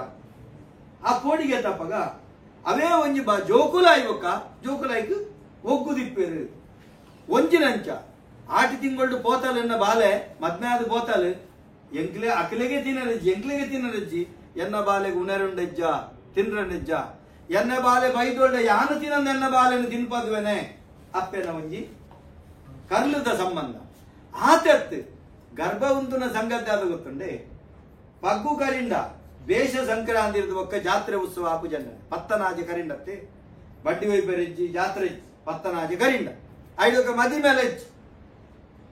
ಆ ಪೋಡಿಗೆ ತಪ್ಪಗ ಅವೇ ಒಂಜಿ ಬಾ ಜೋಕುಲಾಯಿ ಬೊಕ್ಕ ಜೋಕುಲಾಯ್ಕು ಒಗ್ಗುದಿಪ್ಪೇರು ಒಂಜಿನಂಚ ಆಟಿ ತಿಂಗಳು ಪೋತಾಲ್ ಎನ್ನ ಬಾಲೆ ಮದ್ನಾದ ಪೋತಾಲ್ ಎಂಕ್ಲೆ ಅಕ್ಲೆಗೆ ತಿನ್ನರಜ್ಜಿ ಎಂಕ್ಲೆಗೆ ತಿನ್ನರಜ್ಜಿ ಎನ್ನ ಬಾಲೆಗೆ ಉಣರುಂಡಜ್ಜ ತಿನ್ರಂಡಜ್ಜ ಎನ್ನ ಬಾಲೆ ಬೈದೊಳ್ಳೆ ಯಾನು ತಿನ್ನಂದ ಎನ್ನ ಬಾಲೆನು ತಿನ್ಪದ್ವೇನೆ ಅಪ್ಪೆನ ಒಂಜಿ ಕರ್ಲದ ಸಂಬಂಧ ಆತೆತ್ತು ಗರ್ಭ ಉಂತುನ ಸಂಗತಿ ಅದು ಗೊತ್ತುಂಡೆ ಪಗ್ಗು ಕರಿಂಡ ಬೇಷ ಸಂಕ್ರಾಂತಿ ಒಕ್ಕ ಜಾತ್ರೆ ಉತ್ಸವ ಆಪು ಜನ ಪತ್ತನಾಜೆ ಕರಿಂಡತ್ತೆ ಬಡ್ಡಿ ವೈಪರೆಜ್ಜಿ ಜಾತ್ರೆ ಪತ್ತನಾಜೆ ಕರಿಂಡ ಐಡೊಕ್ಕ ಮದಿ ಮೇಲೆಜ್ಜಿ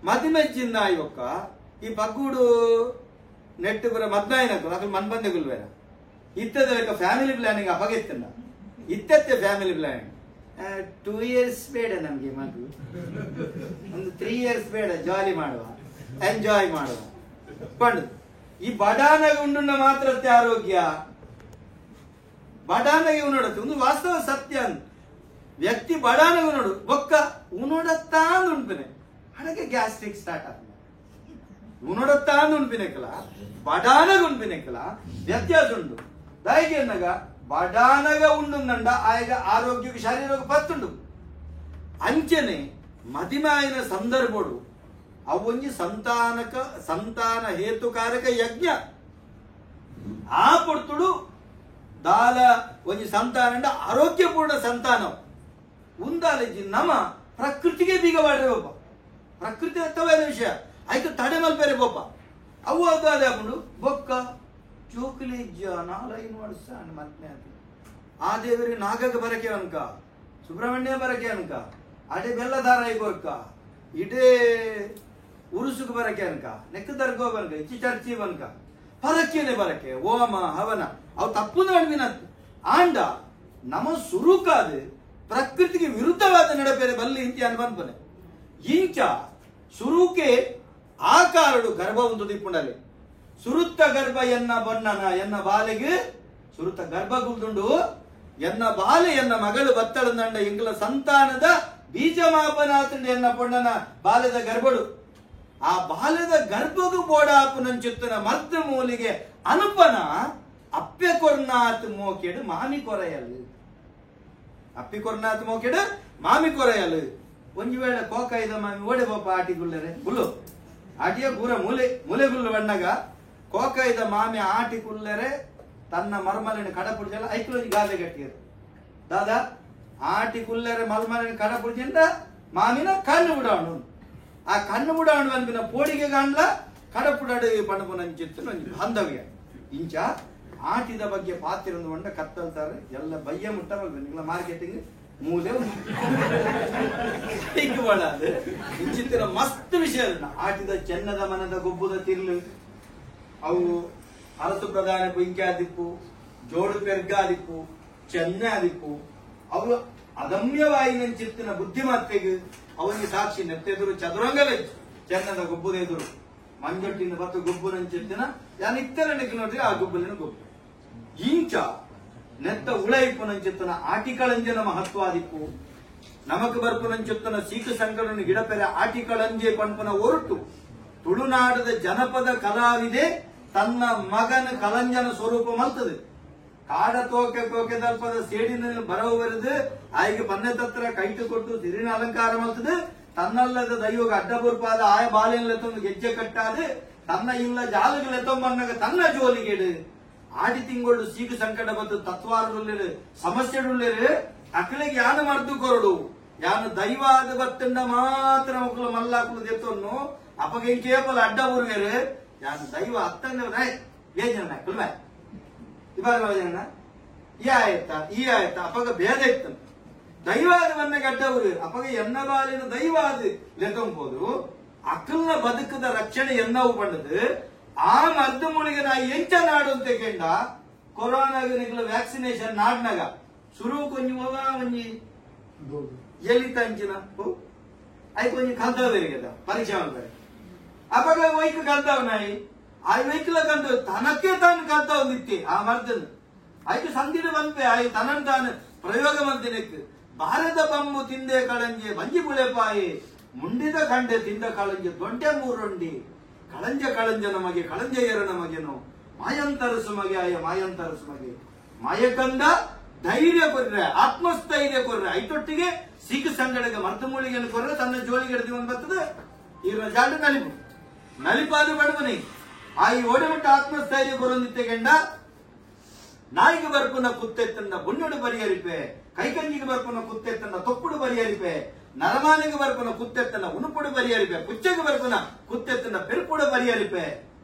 ಮದಿ ಮೆಜ್ಜಿಂದ ಆಯ್ವೊಕ್ಕ ಈ ಪಗ್ಗುಡು ನೆಟ್ಟು ಪುರ ಮದ್ನಾಯನಕು ಅಕಲ್ ಮನ್ಬಂದೆ ಗುಲ್ವೇರ ಇತ್ತದ ಫ್ಯಾಮಿಲಿ ಪ್ಲಾನಿಂಗ್ ಅಪಗೆತ್ತಂಡ ಇತ್ತತ್ತೆ ಫ್ಯಾಮಿಲಿ ಪ್ಲಾನಿಂಗ್ 2 ಇಯರ್ಸ್ ಬೇಡ ನಮಗೆ ಮಗು, ಒಂದು 3 ಇಯರ್ಸ್ ಬೇಡ, ಜಾಲಿ ಮಾಡುವ ಎಂಜಾಯ್ ಮಾಡುವ ಪಂಡು. ಈ ಬಡಾನಗೆ ಉಂಡುಂಡ ಮಾತ್ರತ್ತೆ ಆರೋಗ್ಯ ಬಡಾನಗೆ ಉನ್ನಡತ್ತೆ ಒಂದು ವಾಸ್ತವ ಸತ್ಯ ಅಂತ. ವ್ಯಕ್ತಿ ಬಡಾನಗೆ ಉನ್ನಡು ಬೊಕ್ಕ ಉನ್ನಡತ್ತಾ ಉಂಡ್ಪಿನೆ ಅಡಗೆ ಗ್ಯಾಸ್ಟ್ರಿಕ್ ಸ್ಟಾರ್ಟ್ ಆಗ್ತದೆ. ಉನ್ನಡತ್ತಾ ಉಂಡ್ಪಿನೆಕಲ ಬಡಾನಗ ಉಂಡ್ಪಿನೆಕಲ ವ್ಯತ್ಯಾಸ ಉಂಡು. ದಾಯಿಗೆ ಎನ್ನಗ ಬಡಾನಗ ಉಂಡುಂದಂಡ ಆಯಗ ಆರೋಗ್ಯಕ್ಕೆ ಶರೀರಕ್ಕೆ ಪತ್ತುಂಡು. ಅಂಚನೆ ಮದಿಮಾಯಿನ ಸಂದರ್ಭಡು ಅವೊಂಜಿ ಸಂತಾನಕ ಸಂತಾನ ಹೇತುಕಾರಕ ಯಜ್ಞ ಆ ಪೊರ್ತುಡು ದಾಲ ಒಂಜಿ ಸಂತಾನ ಆರೋಗ್ಯಪೂರ್ಣ ಸಂತಾನ ಉಂದಾಲಜಿ ನಮ ಪ್ರಕೃತಿಗೆ ಬೀಗ ಮಾಡ್ರೆ ಒಬ್ಬ ಪ್ರಕೃತಿ ಅರ್ಥವಾದ ವಿಷಯ ಆಯ್ತು ತಡೆ ಮಲ್ಪೇರೆ ಬೊಪ್ಪ ಅವು ಅದು ಅದೇ ಹಾಕೊಂಡು ಬೊಕ್ಕ ಜೋಕುಲಿ 4-5 ವರ್ಷ ಮತ್ನೆ ಆತು ಆ ದೇವರಿಗೆ ನಾಗಕ್ಕೆ ಬರಕೆ ಅನ್ಕ ಸುಬ್ರಹ್ಮಣ್ಯ ಬರಕೆ ಅನ್ಕ ಅಡೆ ಬೆಲ್ಲದಾರ ಕೊರ್ಕ ಇಡೇ ಉರುಸುకు ಬರಕೆ ಅನ್ಕ ನೆಕ್ಕ ದರ್ಗೋ ಬನ್ಕ ಇಚ್ಚಿ ಚರ್ಚಿ ಬನ್ಕ ಪರಕ್ಕೇನೆ ಬರಕೆ ಓಮ ಹವನ ಅವು ತಪ್ಪು ನಡುವಿನ ಆಂಡ ನಮ್ಮ ಸುರುಕಾದ ಪ್ರಕೃತಿಗೆ ವಿರುದ್ಧವಾದ ನಡಪೇರೆ ಬಲ್ಲಿ ಇಂತಿ ಅನ್ಬನ್ಪನೆ ಇಂಚ ಸುರುಕೆ ಆಕಾರಡು ಗರ್ಭ ಒಂದು ದಿಪ್ಪುಂಡಲೆ ಸುರುತ್ತ ಗರ್ಭ ಎನ್ನ ಬಣ್ಣನ ಎನ್ನ ಬಾಲೆಗೆ ಸುರುತ್ತ ಗರ್ಭ ಗುಲ್ದುಂಡು ಎನ್ನ ಬಾಲೆ ಎನ್ನ ಮಗಳು ಬತ್ತಳಂದಂಡ ಎಂಗ್ಲ ಸಂತಾನದ ಬೀಜ ಮಾಪನಾತಂಡ ಎನ್ನ ಪೊಣ್ಣನ ಬಾಲ್ಯದ ಗರ್ಭಡು ಆ ಬಾಲ್ಯದ ಗರ್ಭಗು ಬೋಡಾಪುನಂಚುತ್ತನ ಮರ್ದ ಮೂಲಿಗೆ ಅನುಪನ ಅಪ್ಪೆ ಕೊರ್ನಾತ್ ಮೋಕೆಡು ಮಾಮಿ ಕೊರೆಯಲು ಅಪ್ಪಿ ಕೊರ್ನಾತ್ ಮೋಕೆಡು ಮಾಮಿ ಕೊರೆಯಲು ಒಂಜಿ ವೇಳೆ ಕೋಕಾಯ್ದ ಮಾಮಿ ಓಡೆ ಬೋಪ ಆಟಿ ಗುಲ್ಲರೆ ಗುಲ್ಲು ಆಟಿಯ ಪೂರ ಮೂಲೆ ಮೂಲೆ ಗುಲ್ಲು ಬಣ್ಣಗ ಕೋಕಾಯ್ದ ಮಾಮಿ ಆಟಿ ಕುಲ್ಲರೆ ತನ್ನ ಮರ್ಮಲಿನ ಕಡಪುಡ್ಜಲ್ಲ ಐಕ್ಲೋಜಿ ಗಾದೆ ಗಟ್ಟಿಯರು ದಾದಾ ಆಟಿ ಕುಲ್ಲರೆ ಮಲ್ಮಲಿನ ಕಡಪುಡ್ಜಿಂದ ಮಾಮಿನ ಕಣ್ಣು ಬಿಡೋಣ ಆ ಕಣ್ಣು ಬಿಡೋಣ ಅನ್ಬಿನ ಪೋಡಿಗೆ ಕಾಣ್ಲ ಕಡಪುಡಾಡು ಪಣಪುನಂಚಿತ್ತು ಒಂಜಿ ಬಾಂಧವ್ಯ ಇಂಚ ಆಟಿದ ಬಗ್ಗೆ ಪಾತಿರೊಂದು ಮಂಡ ಕತ್ತಲ್ತಾರೆ ಎಲ್ಲ ಬಯ್ಯ ಮುಟ್ಟ ಮಾರ್ಕೆಟಿಂಗ್ ಮೂಲೆ ಇಂಚಿತ್ತಿನ ಮಸ್ತ್ ವಿಷಯ ಆಟಿದ ಚೆನ್ನದ ಮನದ ಗೊಬ್ಬುದ ತಿರ್ಲು ಅವು ಅರಸು ಪ್ರಧಾನ ಪುಂಕ್ಯಾದಿಪ್ಪು ಜೋಡು ಪೆರ್ಗಾದಿಪ್ಪು ಚೆನ್ನ ಆದಿಪ್ಪು ಅವು ಅದಮ್ಯವಾಯಿನಂಚಿತ್ತಿನ ಬುದ್ಧಿಮತ್ತೆಗೆ ಅವನಿಗೆ ಸಾಕ್ಷಿ ನೆತ್ತೆದುರು ಚದುರಂಗವೇ ಚೆನ್ನದ ಗೊಬ್ಬುದೆದುರು ಮಂಜೊಟ್ಟಿನ ಬತ್ತು ಗೊಬ್ಬುನಂಚಿತ್ತಿನ ಯಾನ್ ಇತ್ತರ ನೋಡ್ರಿ ಆ ಗೊಬ್ಬಲಿನ ಗೊಬ್ಬು ಇಂಚ ನೆತ್ತ ಉಳೈಪುನಂಚಿತ್ತನ ಆಟಿಕಳಂಜನ ಮಹತ್ವಾದಿಪ್ಪು ನಮಕ್ ಬರ್ಪುನಂಚುತ್ತನ ಸೀಕ ಸಂಕಟನ ಗಿಡಪೆರೆ ಆಟಿಕಳಂಜೆ ಪಂಪನ ಒರಟು ತುಳುನಾಡದ ಜನಪದ ಕಲಾವಿದೆ ತನ್ನ ಮಗನ ಕಲಂಜನ ಸ್ವರೂಪ ಮಲ್ತದೆ ಕಾಡ ತೋಕೆ ತೋಕೆ ದಲ್ಪದ ಸೇಡಿನ ಬರವು ಬರೆದು ಆಯ್ಗೆ ಪನ್ನೆ ತತ್ರ ಕೈಟು ಕೊಟ್ಟು ಸಿರಿನ ಅಲಂಕಾರ ಮಲ್ತದೆ ತನ್ನಲ್ಲದ ದೈವಗ ಅಡ್ಡಬುರ್ಪಾದ ಆಯ ಬಾಲೆಲ್ಲ ಗೆಜ್ಜೆ ಕಟ್ಟಾது ತನ್ನ ಇಲ್ಲ ಜಾಲುಗಳೆತ್ತೊಂಬನ್ನಾಗ ತನ್ನ ಜೋಲಿಗೇಡು ಆಡಿ ತಿಂಗಳು ಸೀಕು ಸಂಕಟ ಬಂತು ತತ್ವಾರುಳ್ಳಿರು ಸಮಸ್ಯೆಡುಳ್ಳಿರು ಅಕ್ಲಿಗೆ ಯಾನು ಮರ್ದು ಕೊರಡು ಯಾನು ದೈವಾದ ಬತ್ತಂಡ ಮಾತ್ರ ಮಕ್ಕಳು ಮಲ್ಲಾಕುಲು ದೆತ್ತೊನ್ನು ಅಪಗೆ ಕೇಪಲ ಅಡ್ಡ ಊರುವೇರು ಯಾನು ದೈವ ಅತ್ತಂದ ಬೇಜನ ಕುಲ್ಮೆ ಇವಾಗ ಜನ ಈ ಆಯ್ತಾ ಈ ಆಯ್ತಾ ಅಪಗ ಭೇದ ಇತ್ತು ದೈವಾದ ಬಂದಾಗ ಅಡ್ಡ ಊರು ಅಪಗ ಎನ್ನ ಬಾಲಿನ ದೈವಾದ ಲೆತ್ತೊಂಬೋದು ಅಕಲ್ನ ಬದುಕದ ರಕ್ಷಣೆ ಎನ್ನವು ಪಂಡದು ಆ ಮದ್ದು ಮೂಲಿಗೆ ನಾ ಎಂಚ ನಾಡು ಅಂತ ಕೆಂಡ ಕೊರೋನಾಗ ನಿಕ್ಲ ವ್ಯಾಕ್ಸಿನೇಷನ್ ನಾಡ್ನಾಗ ಶುರು ಕೊಂಜಿ ಒಂಜಿ ಎಲಿತ ಅಂಚಿನ ಐಕ್ ಒಂಜಿ ಕಲ್ತಾವೇರಿಗದ ಪರೀಕ್ಷೆ ಮಾಡ್ತಾರೆ. ಅವಾಗ ವೈಕ್ ಕಲ್ತಾವ್ ನಾಯಿ ಆ ವೈಕ್ಲ ಕಂತ ತನಕ್ಕೆ ತಾನು ಕಲ್ತಾವ್ ಆ ಮರ್ದನ್ ಐಕು ಸಂದಿನ ಬಂಪೆ ಆಯ್ ತನನ್ ತಾನು ಪ್ರಯೋಗ ಮಂದಿನಕ್ಕೆ ಭಾರತ ಬಮ್ಮು ತಿಂದೆ ಕಳಂಜೆ ಬಂಜಿ ಬುಳೆಪಾಯಿ ಮುಂಡಿದ ಖಂಡೆ ತಿಂದ ಕಳಂಜೆ ದೊಡ್ಡ ಮೂರೊಂಡಿ ಕಳಂಜ ಕಳಂಜ ನಮಗೆ ಕಳಂಜೆಯರ ನಮಗೇನು ಮಾಯಂತರಸು ಮಗೆ ಆಯ ಮಾಯಂತರಸು ಮಗೆ ಮಾಯಕಂದ ಧೈರ್ಯ ಕೊರ್ರೆ ಆತ್ಮಸ್ಥೈರ್ಯ ಕೊರ್ರೆ ಐತೊಟ್ಟಿಗೆ ಸೀಕು ಸಂಗಡಗೆ ಮರ್ತು ಮೂಳಿಗೆಯನ್ನು ಕೊರ್ರೆ ತನ್ನ ಜೋಳಿಗೆ ಹಿಡಿದು ಒಂದು ಬರ್ತದೆ ಈರ ಜಾಡು ನಲಿಪು ನಲಿಪಾದು ಬಡವನಿ ಆ ಈ ಓಡಮಟ್ಟ ಆತ್ಮಸ್ಥೈರ್ಯ ಕೊರೊಂದಿತ್ತೆ ಗಂಡ ನಾಯಿಗೆ ಬರ್ಪುನ ಕುತ್ತೆತ್ತನ್ನ ಬುಣ್ಣಡು ಬರಿಯರಿಪೆ ಕೈಕಂಜಿಗೆ ಬರ್ಪುನ ಕುತ್ತೆತ್ತನ್ನ ತೊಪ್ಪುಡು ಬರಿಯರಿಪೆ ನರಮಾನಿಗೆ ಬರ್ಪುನ ಕುತ್ತೆತ್ತನ್ನ ಉಣುಪುಡು ಬರಿಯರಿಪೆ ಪುಚ್ಚೆಗೆ ಬರ್ಪುನ ಕುತ್ತೆತ್ತನ್ನ ಪೆರುಪುಡು ಬರಿಯರಿಪೆ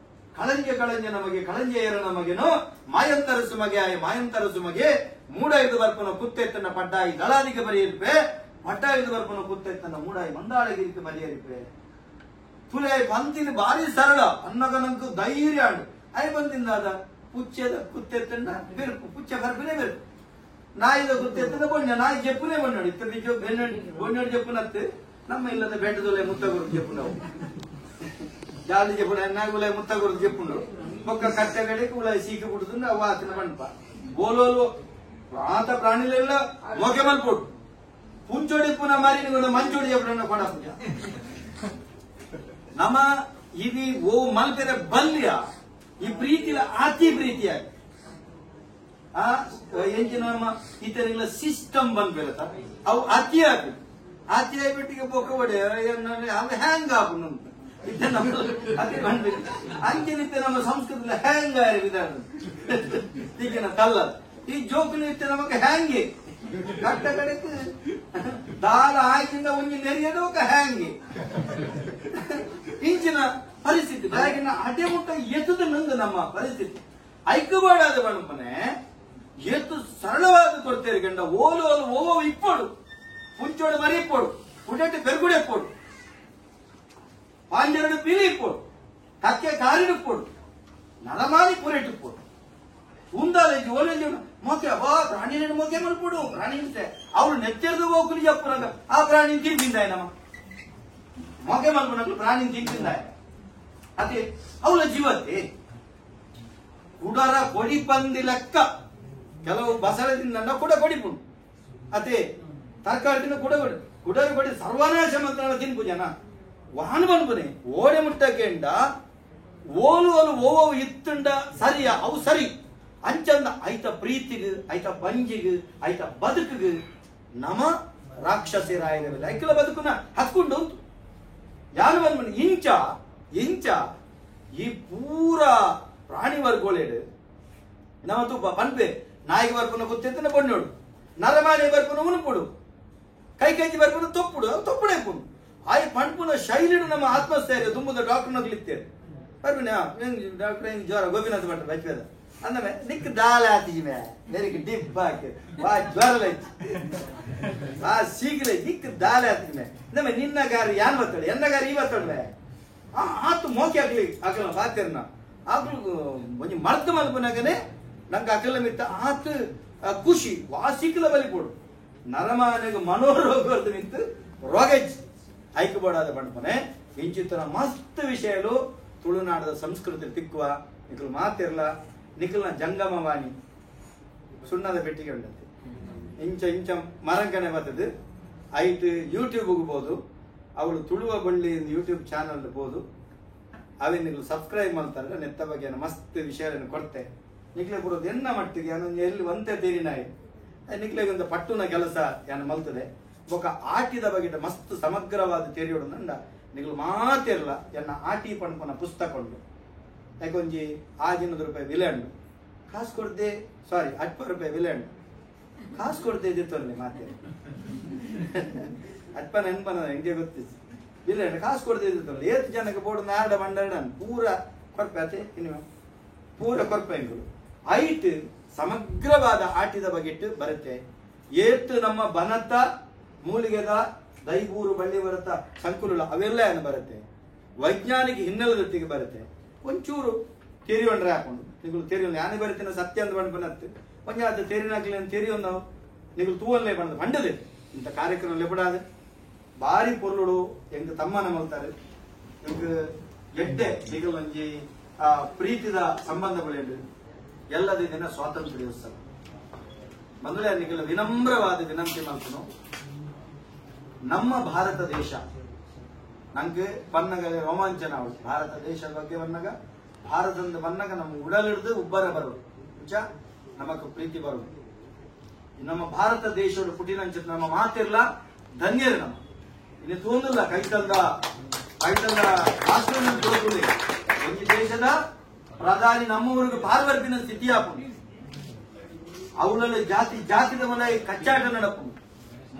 ಕಳಂಜ ಕಳಂಜ ನಮಗೆ ಕಳಂಜೆಯರ ನಮಗೇನು ಮಾಯಂತರಸು ಮಗೆ ಆಯ ಮಾಯಂತರಸು ಮಗೆ ಮೂಡೈದು ಬರ್ಪುನ ಕುತ್ತೆತ್ತನ್ನ ಪಡ್ಡಾಯಿ ದಳಾದಿಗೆ ಬರಿಯರಿಪೆ ಪಡ್ಡಾಯಿದು ಬರ್ಪುನ ಕುತ್ತೆತ್ತನ್ನ ಮೂಡಾಯಿ ಮಂದಾಳಗಿರಿಕೆ ಬರಿಯರಿಪೆ ತುಲೆ ಬಂದಿನ ಭಾರಿ ಸರಳ ಅನ್ನಗನಂಕು ಧೈರ್ಯ I ಬಂದಿಂದ ಅದ ಪುಚ್ಚೆದ ಕುತ್ತೆತ್ತನ್ನ ಬೆರುಪು ಪುಚ್ಚೆ ಬರ್ಪುನೇ ಬೆರುಪು ನಾಯಿದ ಕುತ್ತೆತ್ತನ ಬೊಣ್ಣ ನಾಯಿ ಜಪ್ಪುನೇ ಬಣ್ಣೋಡು ಇತ್ತ ಬಿಜು ಬೆನ್ನೋಡಿ ಬೊಣ್ಣೋಡು ಜಪ್ಪುನತ್ತು ನಮ್ಮ ಇಲ್ಲದ ಬೆಟ್ಟದೊಲೆ ಮುತ್ತಗುರು ಜಪ್ಪು ನಾವು ಜಾಲಿ ಜಪ್ಪುನ ನಾಗುಲೆ ಮುತ್ತಗುರು ಜಪ್ಪುಂಡು ಬೊಕ್ಕ ಕಟ್ಟೆ ಕಡೆಗೆ ಉಳ ಸೀಕೆ ಬಿಡುದು ಅವ ಆತನ ಬಣ್ಪ ಬೋಲೋಲು ಆತ ಪ್ರಾಣಿಲೆಲ್ಲ ಮೋಕೆ ಮಲ್ಪೋಡು ಪುಂಚೋಡಿ ಪುನಃ ಮಾರಿ ಮಂಚೋಡಿ ಜಪ್ಪುನ ಕೊಡ ಪೂಜ ನಮ್ಮ ಇದು ಓ ಮಲ್ಪೆರೆ ಬಲ್ಯ ಈ ಪ್ರೀತಿಲ ಅತಿ ಪ್ರೀತಿಯಾಗಿ ಆ ಎಂಜಿನ ನಮ್ಮ ಇತರಿಲ್ಲ ಸಿಸ್ಟಮ್ ಬಂದ್ಬಿರತ್ತ ಅವು ಅತಿಯಾಗಿ ಅತಿ ಆಗ್ಬಿಟ್ಟಿಗೆ ಬೊಕ್ಕ ಬಡೆ ಹ್ಯಾಂಗ್ ಆಪು ಇತ್ತ ನಮ್ಮ ಅತಿ ಬಂದ್ಬಿಟ್ಟು ಅಂಚಿನಿತ್ತೆ ನಮ್ಮ ಸಂಸ್ಕೃತಿ ಹ್ಯಾಂಗ್ ಆಯ್ರಿ ವಿಧಾನ ಈಗಿನ ತಲ್ಲ ಈ ಜೋಕುಲು ಇತ್ತೆ ನಮಗೆ ಹ್ಯಾಂಗೆ ಕಟ್ಟ ಕಡೆಗೆ ದಾಲ ಹಾಕಿಂದ ಒಂಜಿ ನೆರಿಯದು ಹ್ಯಾಂಗೆ ಇಂಚಿನ ಪರಿಸ್ಥಿತಿ ಹಾಗಿನ ಅಡೆ ಮುಟ್ಟ ಎತ್ತದ ನಂದು ನಮ್ಮ ಪರಿಸ್ಥಿತಿ ಐಕ್ಯಬೇಡಾದ ಬಣ್ಣಪನೆ ಎತ್ತು ಸರಳವಾದ ಕೊಡ್ತೇವೆ ಗಂಡ ಓಲು ಓಲು ಓ ಇಪ್ಪೋಡು ಪುಂಚೋಡು ಮರಿ ಇಪ್ಪೋಡು ಪುಟೆಟ್ಟು ಪೆರುಗುಡೆ ಇಪ್ಪೋಡು ಪಾಂಜರಡು ಪೀಲಿ ಇಪ್ಪೋಡು ಕಕ್ಕೆ ಕಾರಿಡುಪ್ಪೋಡು ನರಮಾನಿ ಪುರೆಟಿಪ್ಪೋಡು ఉందాలి ఓలేదు మోకే అబ్బా ప్రాణి నేను మోకే మలుపుడు ప్రాణి హింసే అవును నెచ్చేది ఓకులు చెప్పుకున్నాక ఆ ప్రాణిని తింపింది ఆయనమ్మ మోకే మలుపునట్లు ప్రాణిని తింపింది ఆయన అదే అవుల జీవతే ಕುಡರ ಕೊಡಿ ಪಂದಿ ಲೆಕ್ಕ ಕೆಲವು ಬಸಳೆ ತಿಂದ ಕೂಡ ಕೊಡಿಪುಂಡು ಅದೇ ತರಕಾರಿ ತಿನ್ನ ಕೂಡ ಕೊಡಿ ಕುಡರ ಕೊಡಿ ಸರ್ವನಾಶ ಮಂತ್ರ ತಿನ್ಪು ಜನ ವಾನ್ ಬನ್ಪುನೆ ಓಡೆ ಮುಟ್ಟಕೆಂಡ ಓಲು ಓಲು ಓವು ಇತ್ತುಂಡ ಸರಿಯಾ ಅವು ಸರಿ ಅಂಚಂದ ಐತ ಪ್ರೀತಿಗೆ ಐತ ಬಂಜಿಗೆ ಐತ ಬದುಕಿಗೆ ನಮ ರಾಕ್ಷಸಿರಾಯಿರವಿಲ್ಲ ಐಕಲ ಬದುಕುನ ಹತ್ಕೊಂಡು ಉಂಟು ಯಾರು ಬಂದ್ಬಿಟ್ಟು ಇಂಚ ಇಂಚ ಈ ಪೂರ ಪ್ರಾಣಿ ವರ್ಗೋಲೇಡು ನಮ್ಮ ತುಪ್ಪ ಪನ್ಪೆ ನಾಯಿಗೆ ಬರ್ಪುನ ಗೊತ್ತಿತ್ತನ ಬಣ್ಣೋಡು ನರಮಾನಿ ಬರ್ಪುನ ಉಣುಪುಡು ಕೈ ಕೈಜಿ ಬರ್ಪುನ ತೊಪ್ಪುಡು ತೊಪ್ಪುಡೆ ಪುಣು ಆಯ್ ಪಣ್ಪುನ ಶೈಲಿಡು ನಮ್ಮ ಆತ್ಮಸ್ಥೈರ್ಯ ತುಂಬುದ ಡಾಕ್ಟರ್ ನಗ್ಲಿತ್ತೇವೆ ಬರ್ಬಿನ ಡಾಕ್ಟರ್ ಹೆಂಗ್ ಜ್ವರ ಗೋಪಿನಾಥ ಭಟ್ಟ ಬಚ್ಚದ ಅಂದಮೆ ನಿಕ್ ದಾಲ ಆತಿಜಿಮೆ ನೆರಿಗೆ ಡಿಬ್ಬ ಹಾಕಿ ವಾ ಜ್ವರ ಲೈಚ್ ಆ ಸೀಗಲೆ ನಿಕ್ ದಾಲ ಆತಿಜಿಮೆ ಅಂದಮೆ ನಿನ್ನ ಗಾರಿ ಯಾನ್ ಬತ್ತಾಳೆ ಎನ್ನ ಗಾರಿ ಈ ಬತ್ತಾಳೆ ಆತು ಮೋಕೆ ಆಗ್ಲಿ ಆಗಲ್ಲ ಬಾತಿರ್ನ ಆಗ್ಲು ಒಂಜಿ ಮರ್ದ ಮಲ್ಪನಾಗನೆ ನಂಗೆ ಅಕಲ ಮಿತ್ತ ಆತ ಖುಷಿ ವಾಸಿಕಲ ಬಲಿ ಕೊಡು ನರಮಾನೆಗೆ ಮನೋರೋಗ ನಿಂತು ರೋಗಜ್ ಐಕ್ಯಬೋಡಾದ ಪಂಡ್ಪನೆ ಇಂಚಿತನ ಮಸ್ತ್ ವಿಷಯಲು ತುಳುನಾಡದ ಸಂಸ್ಕೃತಿ ತಿಕ್ಕುವ ನಿಖಲು ಮಾತಿರ್ಲ ನಿಖಲ್ನ ಜಂಗಮವಾಣಿ ಸುಣ್ಣದ ಪೆಟ್ಟಿಗೆ ಉಂಟಂತೆ ಇಂಚ ಇಂಚ ಮರಂಕನೆ ಬರ್ತದೆ ಐಟ್ ಯೂಟ್ಯೂಬ್ಗೆ ಬೋದು ಅವಳು ತುಳುವ ಬಳ್ಳಿ ಯೂಟ್ಯೂಬ್ ಚಾನಲ್ ಬೋದು ಅವೇ ನಿಖಲು ಸಬ್ಸ್ಕ್ರೈಬ್ ಮಾಡ್ತಾರೆ ನೆತ್ತ ಬಗ್ಗೆ ಮಸ್ತ್ ವಿಷಯಗಳನ್ನು ಕೊಡ್ತೆ ನಿಕ್ಲೆ ಬರೋದು ಎನ್ನ ಮಟ್ಟಿಗೆ ಎಲ್ಲಿ ಒಂತೆ ತೀರಿನಾಯಿ ನಿಕ್ಲೆಗೆ ಒಂದು ಪಟ್ಟುನ ಕೆಲಸ ಏನು ಮಲ್ತದೆ ಬೊಕ್ಕ ಆಟಿದ ಬಗ್ಗೆ ಮಸ್ತ್ ಸಮಗ್ರವಾದ ತೆರಿಯೋಡು ನಂಡ ನಿಗ್ಲು ಮಾತಿರಲ್ಲ ಎನ್ನ ಆಟಿ ಪಣಪನ ಪುಸ್ತಕ ಉಂಟು ಯಾಕೊಂಜಿ 600 ರೂಪಾಯಿ ವಿಲೆ ಉಂಟು ಕಾಸು ಕೊಡ್ದೆ ಸಾರಿ 8 ರೂಪಾಯಿ ವಿಲೆ ಉಂಟು ಕಾಸು ಕೊಡ್ದೆ ಇದ್ದಿತ್ತು ಮಾತೆ ಅಟ್ಪ ನೆನ್ಪನ ಹೆಂಗೆ ಗೊತ್ತಿತ್ತು ವಿಲೆ ಉಂಟು ಕಾಸು ಕೊಡ್ದೆ ಇದ್ದಿತ್ತು ಏತ್ ಜನಕ್ಕೆ ಬೋರ್ಡ್ ನಾರಡ ಬಂಡಾರಡ ಪೂರ ಕೊರ್ಪೆ ಅತೆ ಇನ್ನು ಪೂರ ಕೊರ್ಪೆ ಎಂಗುಲು ಐಟ್ ಸಮಗ್ರವಾದ ಆಟಿದ ಬಗೆಟ್ಟು ಬರುತ್ತೆ ಏತ್ ನಮ್ಮ ಬನತ ಮೂಲಿಗೆದ ದೈಬೂರು ಬಳ್ಳಿ ಬರುತ್ತ ಸಂಕುಲ ಅವೆಲ್ಲ ಏನು ಬರುತ್ತೆ ವೈಜ್ಞಾನಿಕ ಹಿನ್ನೆಲೆದೊಟ್ಟಿಗೆ ಬರುತ್ತೆ. ಒಂಚೂರು ತೆರಿಯೊಂಡ್ರೆ ಹಾಕೊಂಡು ನಿಗುಲು ತೆರಿಯೊಂದು ಯಾನೆ ಬರೀತಿನ ಸತ್ಯ ಅಂದ್ ಬಂದು ಒಂಜಾತ ತೆರಿನಾಕ್ಲಿ ತೆರಿಯೊಂದವು ನಿಗುಲು ತೂವಲ್ಲೇ ಬಂದು ಬಂಡದೆ ಇಂಥ ಕಾರ್ಯಕ್ರಮ ಲೆಪಡಾದ ಬಾರಿ ಪೊರ್ಲುಡು ಎಂಕ್ ತಮ್ಮನ ಮಲ್ತಾರೆ ಎಂಕ್ ಎಡ್ಡೆ ನಿಗಲ್ ಒಂಜಿ ಪ್ರೀತಿದ ಸಂಬಂಧ ಬೆಳೆಯಲು ಎಲ್ಲದ ದಿನ ಸ್ವಾತಂತ್ರ್ಯ ಉತ್ಸವ ಮೊದಲೇ ನಿಗಲ ವಿನಮ್ರವಾದ ವಿನಂತಿ ಮಲ್ಪನು. ನಮ್ಮ ಭಾರತ ದೇಶ ನಂಗೆ ಬನ್ನಗ ರೋಮಾಂಚನ ಅವಳು ಭಾರತ ದೇಶದ ಬಗ್ಗೆ ಬನ್ನಗ ಭಾರತದ ಬನ್ನಗ ನಮ್ಮ ಉಡಲಿಡ್ದು ಉಬ್ಬರ ಬರೋದು ನಿಜ ನಮಕ್ ಪ್ರೀತಿ ಬರೋದು. ನಮ್ಮ ಭಾರತ ದೇಶದ ಪುಟಿನಂಚ ನಮ್ಮ ಮಾತಿರ್ಲ ಧನ್ಯರು ನಮ್ಮ ಇನ್ನು ತೋಂದಿಲ್ಲ ಕೈತಲ್ದ ಕೈತಲ್ದ ರಾಷ್ಟ್ರ ಒಂದು ದೇಶದ ಪ್ರಧಾನಿ ನಮ್ಮೂರಿಗೆ ಪಾರ್ವರ್ಪಿನ ಸ್ಥಿತಿ ಆಪುಂಡು. ಅವಳಲ್ಲಿ ಜಾತಿ ಜಾತಿದ ಮನೆ ಕಚ್ಚಾಟ ನಡಪುಂಡು.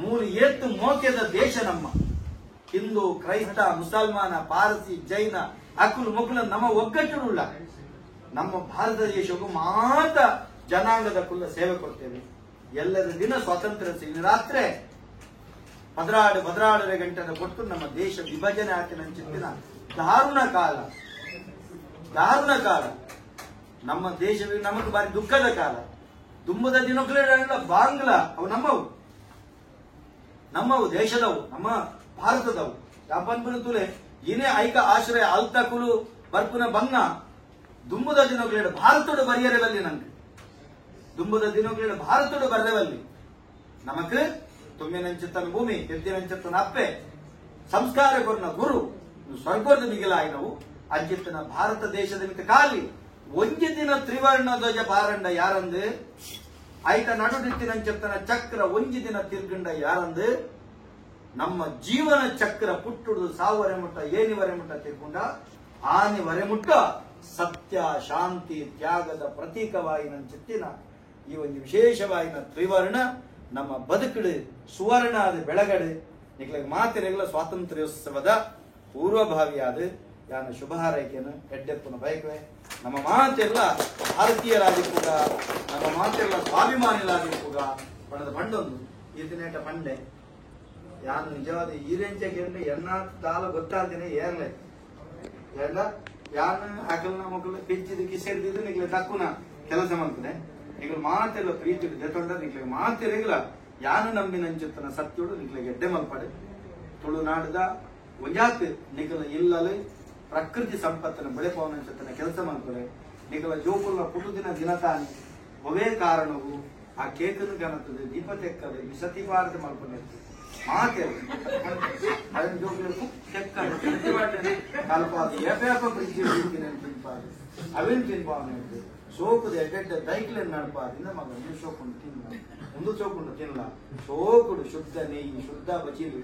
ಮೂರು ಏತ್ತು ಮೋಕೆದ ದೇಶ ನಮ್ಮ ಹಿಂದೂ ಕ್ರೈಸ್ತ ಮುಸಲ್ಮಾನ ಪಾರಸಿ ಜೈನ ಅಕುಲು ಮೊಕುಲ ನಮ್ಮ ಒಗ್ಗಟ್ಟುಳ್ಳ ನಮ್ಮ ಭಾರತ ದೇಶಕ್ಕೂ ಮಾತ ಜನಾಂಗದ ಕುಲ್ಲ ಸೇವೆ ಕೊಡ್ತೇವೆ. ಎಲ್ಲರ ದಿನ ಸ್ವಾತಂತ್ರ್ಯ ಇನ್ನು ರಾತ್ರಿ 14 ಗಂಟೆದ ಕೊಟ್ಟು ನಮ್ಮ ದೇಶ ವಿಭಜನೆ ಆತಿನ ಚಿಂತಿನ ದಾರುಣ ಕಾಲ, ದಾರುಣ ಕಾಲ ನಮ್ಮ ದೇಶವೇ ನಮಗೆ ಬಾರಿ ದುಃಖದ ಕಾಲ. ದುಂಬದ ದಿನಗಳೇ ಬಾಂಗ್ಲಾ ಅವು ನಮ್ಮವು, ನಮ್ಮವು ದೇಶದವು, ನಮ್ಮ ಭಾರತದವು. ಯಾಪನ್ಪುನ ತುಲೆ ಏನೇ ಐಕ ಆಶ್ರಯ ಅಲ್ತಕುಲು ಬರ್ಪುನ ಬಂಗ ದುಂಬದ ದಿನಗಳೇ ಭಾರತೋಡು ಬರಿಯರೆವಲ್ಲಿ ನಂಗೆ ದುಂಬದ ದಿನಗಳೇ ಭಾರತೋಡು ಬರಲೆವಲ್ಲಿ ನಮಕ್ ತುಮ್ಮಿನಂಚಿತ್ತನ ಭೂಮಿ ಎದ್ದಿನಂಚಿತ್ತನ ಅಪ್ಪೆ ಸಂಸ್ಕಾರ ಕೊರ್ನ ಗುರು ಸ್ವರ್ಗದ ಮಿಗಿಲಾಯಿನವು ಅಂಚಿತ್ತನ ಭಾರತ ದೇಶದ ಮಿಕ್ಕ ಕಾಲಿ ಒಂಜಿ ದಿನ ತ್ರಿವರ್ಣ ಧ್ವಜ ಪಾರಂಡ ಯಾರಂದು ಐತ ನಡುಡಿತ್ತಿನಂಚಿತ್ತನ ಚಕ್ರ ಒಂಜಿ ದಿನ ತಿರ್ಗಂಡ ಯಾರಂದು ನಮ್ಮ ಜೀವನ ಚಕ್ರ ಪುಟ್ಟುಡು ಸಾವರೆ ಮುಟ್ಟ ಏನಿವರೆ ಮುಟ್ಟ ತಿರ್ಕೊಂಡ ಆನಿವರೆ ಮುಟ್ಟ ಸತ್ಯ ಶಾಂತಿ ತ್ಯಾಗದ ಪ್ರತೀಕವಾಯಿನ ಚಿತ್ತಿನ ಈ ಒಂದು ವಿಶೇಷವಾಯಿನ ತ್ರಿವರ್ಣ ನಮ್ಮ ಬದುಕಡು ಸುವರ್ಣ ಆದ ಬೆಳಗಡು ನಿಕ್ಲಿಗೆ ಮಾತಿರೆಗಳ ಸ್ವಾತಂತ್ರ್ಯೋತ್ಸವದ ಪೂರ್ವಭಾವಿಯಾದ ಯಾನ ಶುಭ ಹಾರೈಕೆಯನ್ನು ಎಡ್ಡೆಪ್ಪನ ಬಯಕುವೆ. ನಮ್ಮ ಮಾತೆಲ್ಲ ಭಾರತೀಯರಾದಿಪ್ಪುಗ, ನಮ್ಮ ಮಾತೆಲ್ಲ ಸ್ವಾಭಿಮಾನಿಗಳಾದಿಪ್ಪುಗ ಬಣ್ಣದ ಬಂಡೊಂದು ಈ ದಿನೇಟ ಪಂಡೆ ಯಾನು ನಿಜವಾದ ಈರೆಂಚ ಕೇಂದ್ರ ಎನ್ನ ದಾಲ ಗೊತ್ತಾಗ್ತೀನಿ ಏರ್ಲೆ ಎಲ್ಲ ಯಾನು ಅಕಲ್ನ ಮಕ್ಕಳು ಪಿಂಚಿದ ಕಿಸೆಡ್ದಿದ್ದು ನಿಗ್ಲೆ ತಕ್ಕುನ ಕೆಲಸ ಮಾಡ್ತಾನೆ. ನಿಗ್ಲು ಮಾತೆಲ್ಲ ಪ್ರೀತಿ ದೆತೊಂಡ ನಿಗ್ಲೆ ಮಾತಿರಗಿಲ್ಲ ಯಾನು ನಂಬಿನಂಚುತ್ತನ ಸತ್ಯೋಡು ನಿಗ್ಲೆ ಗೆಡ್ಡೆ ಮಲ್ಪಡೆ. ತುಳುನಾಡದ ಒಂಜಾತ್ ನಿಗಲ ಇಲ್ಲಲು ಪ್ರಕೃತಿ ಸಂಪತ್ತನ ಬೆಳೆಪವನಂಚುತ್ತನ ಕೆಲಸ ಮಾಡ್ತಾರೆ. ನಿಗಲ ಜೋಕುಲ್ಲ ಪುಟುದಿನ ದಿನ ತಾನೆ ಒವೇ ಕಾರಣವು ಆ ಕೇಕನ್ನು ಕಾಣುತ್ತದೆ ದೀಪ ತೆಕ್ಕದೆ ವಿಸತಿ ಭಾರತ ಮಲ್ಪನೆ ಮಾತೆ ಅದನ್ನ ಜೋಕುಲ ತೆಕ್ಕದೆ ಕಲ್ಪಾದ ಏಪೇಪ ಫ್ರಿಜ್ ತಿನ್ಪಾದ ಅವೇನು ತಿನ್ಪಾವನೆ ಸೋಕುದ ಎಡ್ಡೆಡ್ಡ ದೈಕ್ಲೆನ್ ನಡಪಾದ ಇಂದ ಮಗ ಒಂದು ಸೋಕುಂಡು ತಿನ್ನ ಒಂದು ಸೋಕುಂಡು ತಿನ್ನಲ ಸೋಕುಡು ಶುದ್ಧ ನೆಯ್ಯಿ ಶುದ್ಧ ಬಚಿಲು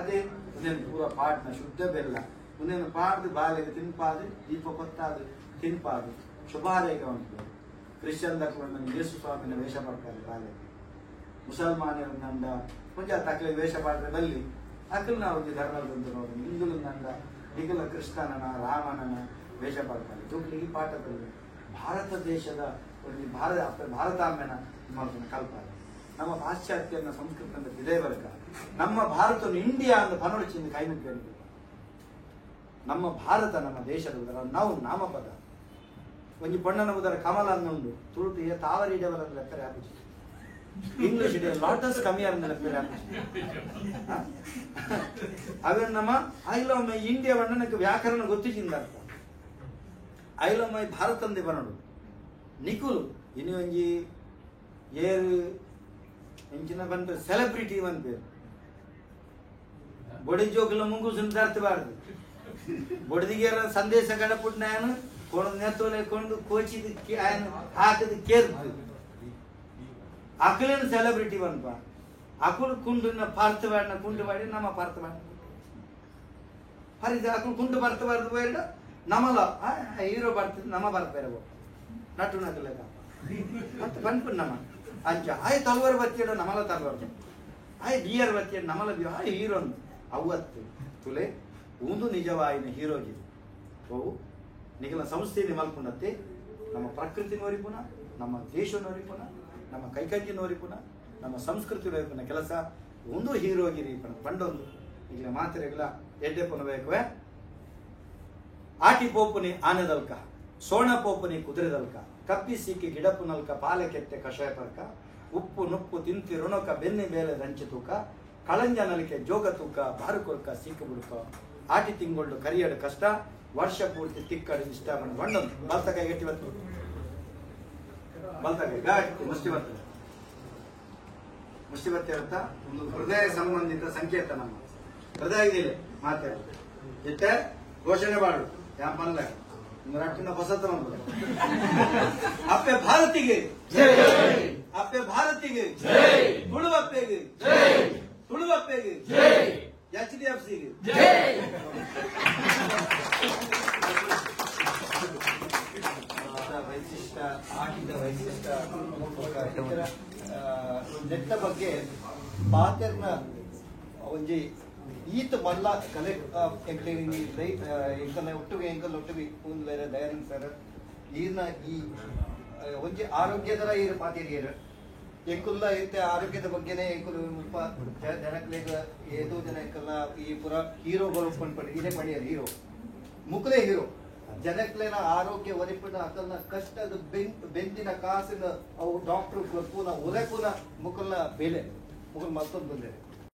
ಅದೇ ಒಂದೇನು ಪೂರ ಪಾಟ್ನ ಶುದ್ಧ ಬೆಲ್ಲ ಒಂದೇನು ಪಾಡ್ದು ಬಾಲೆಗೆ ತಿನ್ಪಾದು ದೀಪ ಕೊತ್ತಾದು ತಿನ್ಪಾದು ಶುಭಾರೇಖ ಉಂಟು. ಕ್ರಿಶ್ಚಿಯನ್ ದಕ್ಲನ್ನ ಯೇಸು ಸ್ವಾಮಿನ ವೇಷ ಪಡ್ತಾರೆ ಬಾಲೆಗೆ, ಮುಸಲ್ಮಾನರನ್ನಂಡ ಕೊಂಚ ತಕ್ಲೆ ವೇಷ ಪಾಡ್ರೆ ಬಲ್ಲಿ ಅಕಲ್ನ ಒಂದು ಧರ್ಮದಂತ ನೋಡಿ ಹಿಂದುಲನ್ನಂಡ ನಿಗಲ ಕೃಷ್ಣನ ರಾಮನನ ವೇಷ ಪಡ್ತಾರೆ. ಜೋಕ್ಲಿಗೆ ಈ ಪಾಠದಲ್ಲಿ ಭಾರತ ದೇಶದ ಒಂದು ಭಾರತಾಂಬೆನ ಕಲ್ಪನೆ ನಮ್ಮ ಪಾಶ್ಚಾತ್ಯನ ಸಂಸ್ಕೃತ ಇದೇ ವರ್ಗ ನಮ್ಮ ಭಾರತ ಇಂಡಿಯಾ ಅಂತ ಪನೊಡಿಚಿಂದ ಕೈ ಮುಗಿಯಲಿಲ್ಲ. ನಮ್ಮ ಭಾರತ ನಮ್ಮ ದೇಶದ ನಾವು ನಾಮಪದ ಒಂಜಿ ಪಣ್ಣನ ಉದರ ಕಮಲ ಅನ್ನುಂಡು ತುಳುಟು ಏ ತಾವರಿ ಇಡವರ ಲೆಕ್ಕರೆ ಆಪುಜಿ ಇಂಗ್ಲಿಷ್ ಇಡೆ ಲಾಟಸ್ ಕಮ್ಮಿ ಅಂದ ಲೆಕ್ಕರೆ ಆಪುಜಿ ಅವನ್ ನಮ್ಮ I love my India ಬಣ್ಣನಕ್ಕೆ ವ್ಯಾಕರಣ ಗೊತ್ತಿಜಿಂದ ಅರ್ಥ I love my Bharat ಅಂದೆ ಬನ್ನಡು ನಿಕುಲು ಇನ್ನು ಒಂಜಿ ಏರು ಎಂಚಿನ ಬಂದ ಸೆಲೆಬ್ರಿಟಿ ಬಂದ್ಪೇರು ಬೊಡಿ ಜೋಕುಲ ಮುಂಗುಸುನ್ ತರ್ತಬಾರ್ದು ಬೊಡದಿಗೆ ಸಂದೇಶ ಕಡಪುಟ್ನಾಯನು ಕೊಂಡು ನೆತ್ತೋಲೆ ಕೊಂಡು ಕೋಚಿದ ఆయన ಹಾಕದ ಕೇರ್ದು ಅಕಲೇನು ಸೆಲೆಬ್ರಿಟಿ ಬಂದ್ಪ ಅಕುಲು ಕುಂಡುನ ಪಾರ್ತಬಾಡಿನ ಕುಂಡು ಮಾಡಿ ನಮ್ಮ ಪಾರ್ತಬಾಡ ಹರಿದ ಅಕುಲು ಕುಂಡು ಬರ್ತಬಾರ್ದು ಬೇಡ ನಮ್ಮಲ ಹೀರೋ ಬರ್ತದೆ ನಮ್ಮ ಬರ್ತಾರೆ ನಟು ನಕಲೆಗ ಮತ್ತೆ ಬಂದ್ಪು ನಮ್ಮ ಅಂಚ ಆಯ್ ತಲ್ವಾರ್ ಬತ್ತಿಡು ನಮಲ ತಲ್ವಾರ್ ಆಯ್ ಬಿಯರ್ ಬತ್ತಿಡು ನಮಲ ಬಿಯರ್ ಆಯ್ ಹೀರೋ ಅವತ್ತು ತುಲೆ ಒಂದು ನಿಜವಾಯಿನ ಹೀರೋಗಿ ಅವು ನಿಗಲ ಸಂಸ್ಥೆಯಲ್ಲಿ ಮಲ್ಕೊಂಡತ್ತೆ ನಮ್ಮ ಪ್ರಕೃತಿನವರಿಪುನ ನಮ್ಮ ದೇಶನವರಿಪುನ ನಮ್ಮ ಕೈಕಂಜಿನವರಿಪುನ ನಮ್ಮ ಸಂಸ್ಕೃತಿನವರಿಪುನ ಕೆಲಸ ಒಂದು ಹೀರೋಗಿರಿ ಪಂಡೊಂದು ಈಗಲ ಮಾತಿರಗಿಲ್ಲ ಎಡ್ಡೆ ಪುನ ಬೇಕುವೆ. ಆಟಿ ಪೋಪುನಿ ಆನೆದಲ್ಕ ಸೋಣ ಪೋಪುನಿ ಕುದುರೆದಲ್ಕ ಕಪ್ಪಿ ಸಿಕ್ಕಿ ಗಿಡಪುನಲ್ಕ ಪಾಲೆ ಕೆತ್ತೆ ಕಷಾಯ ಪರ್ಕ ಉಪ್ಪು ನುಪ್ಪು ತಿಂತಿ ಋಣಕ ಬೆನ್ನಿ ಬೇಲೆ ದಂಚಿ ತೂಕ ಕಳಂಜ ನಲಿಕೆ ಜೋಗ ತೂಕ ಬಾರು ಕೊರ್ಕ ಸೀಕು ಬುಡುಕ ಆಟಿ ತಿಂಗಳು ಕರಿಯಡು ಕಷ್ಟ ವರ್ಷ ಪೂರ್ತಿ ತಿಕ್ಕಡು ಇಷ್ಟ ಬಣ್ಣೊಂದು ಬಲ್ತಕಾಯಿ ಗಟ್ಟಿ ಬರ್ತದೆ ಬಲ್ತಕಾಯಿ ಗಟ್ಟಿ ಮುಷ್ಟಿ ಬರ್ತದೆ ಮುಷ್ಟಿ ಬತ್ತೆ ಅಂತ ಒಂದು ಹೃದಯ ಸಂಬಂಧಿತ ಸಂಕೇತ ನಮ್ಮ ಹೃದಯ ಇದೆಯಲ್ಲ ಮಾತಾಡ ಇಟ್ಟೆ ಘೋಷಣೆ ಮಾಡು ಯಾಂಪಲ್ಲ ರಟ್ಟಿನ ಹೊಸತ ಅಪ್ಪೆ ಭಾರತಿಗೆ ಅಪ್ಪೆ ಭಾರತಿಗೆ ತುಳುವಪ್ಪೆಗೆ ತುಳುವಪ್ಪೆಗೆ ಎಚ್ ಡಿ ಎಫ್ ಸಿಗೆ ವೈಶಿಷ್ಟ ಆಟಿದ ವೈಶಿಷ್ಟ ಇತರ ನೆಟ್ಟ ಬಗ್ಗೆ ಪಾತೆರ್ನ ಒಂಜಿ ಈತ ಮಲ್ಲ ಕಲೆ ಎಂಕಲ್ನ ಒಟ್ಟುಗೆ ಎಂಕಲ್ ಒಟ್ಟುಗೆ ಒಂದು ಬೇರೆ ದಯಾನಂದ್ ಸರ್ ಈರ್ನ ಈ ಒಂಜಿ ಆರೋಗ್ಯದರ ಈರ್ ಪಾತೆರಿಯರ್ ಎಂಕುಲ್ಲ ಇತ್ತೆ ಆರೋಗ್ಯದ ಬಗ್ಗೆನೇ ಎಂಕುಲು ಮುಲ್ಪ ಜನಕ್ಲೆಗ್ ಏದೋ ಜನ ಎಂಕಲ್ನ ಈ ಪುರ ಹೀರೋಗಳು ಪಂಡ್ಪಂಡ್ ಇದೇ ಪಣಿಯರ್ ಹೀರೋ ಮುಕುಲೇ ಹೀರೋ ಜನಕ್ಲೆನ ಆರೋಗ್ಯ ಒಲಿಪಿನ ಅಕಲ್ನ ಕಷ್ಟದ ಬೆಂದಿನ ಕಾಸಿನ ಅವು ಡಾಕ್ಟರ್ ಕೊರ್ಪುನ ಉರೆಪುನ ಮುಕುಲ್ನ ಬೆಲೆ ಮುಕುಲ್ ಮತ್ತೊಂದು ಬಂದಿದೆ.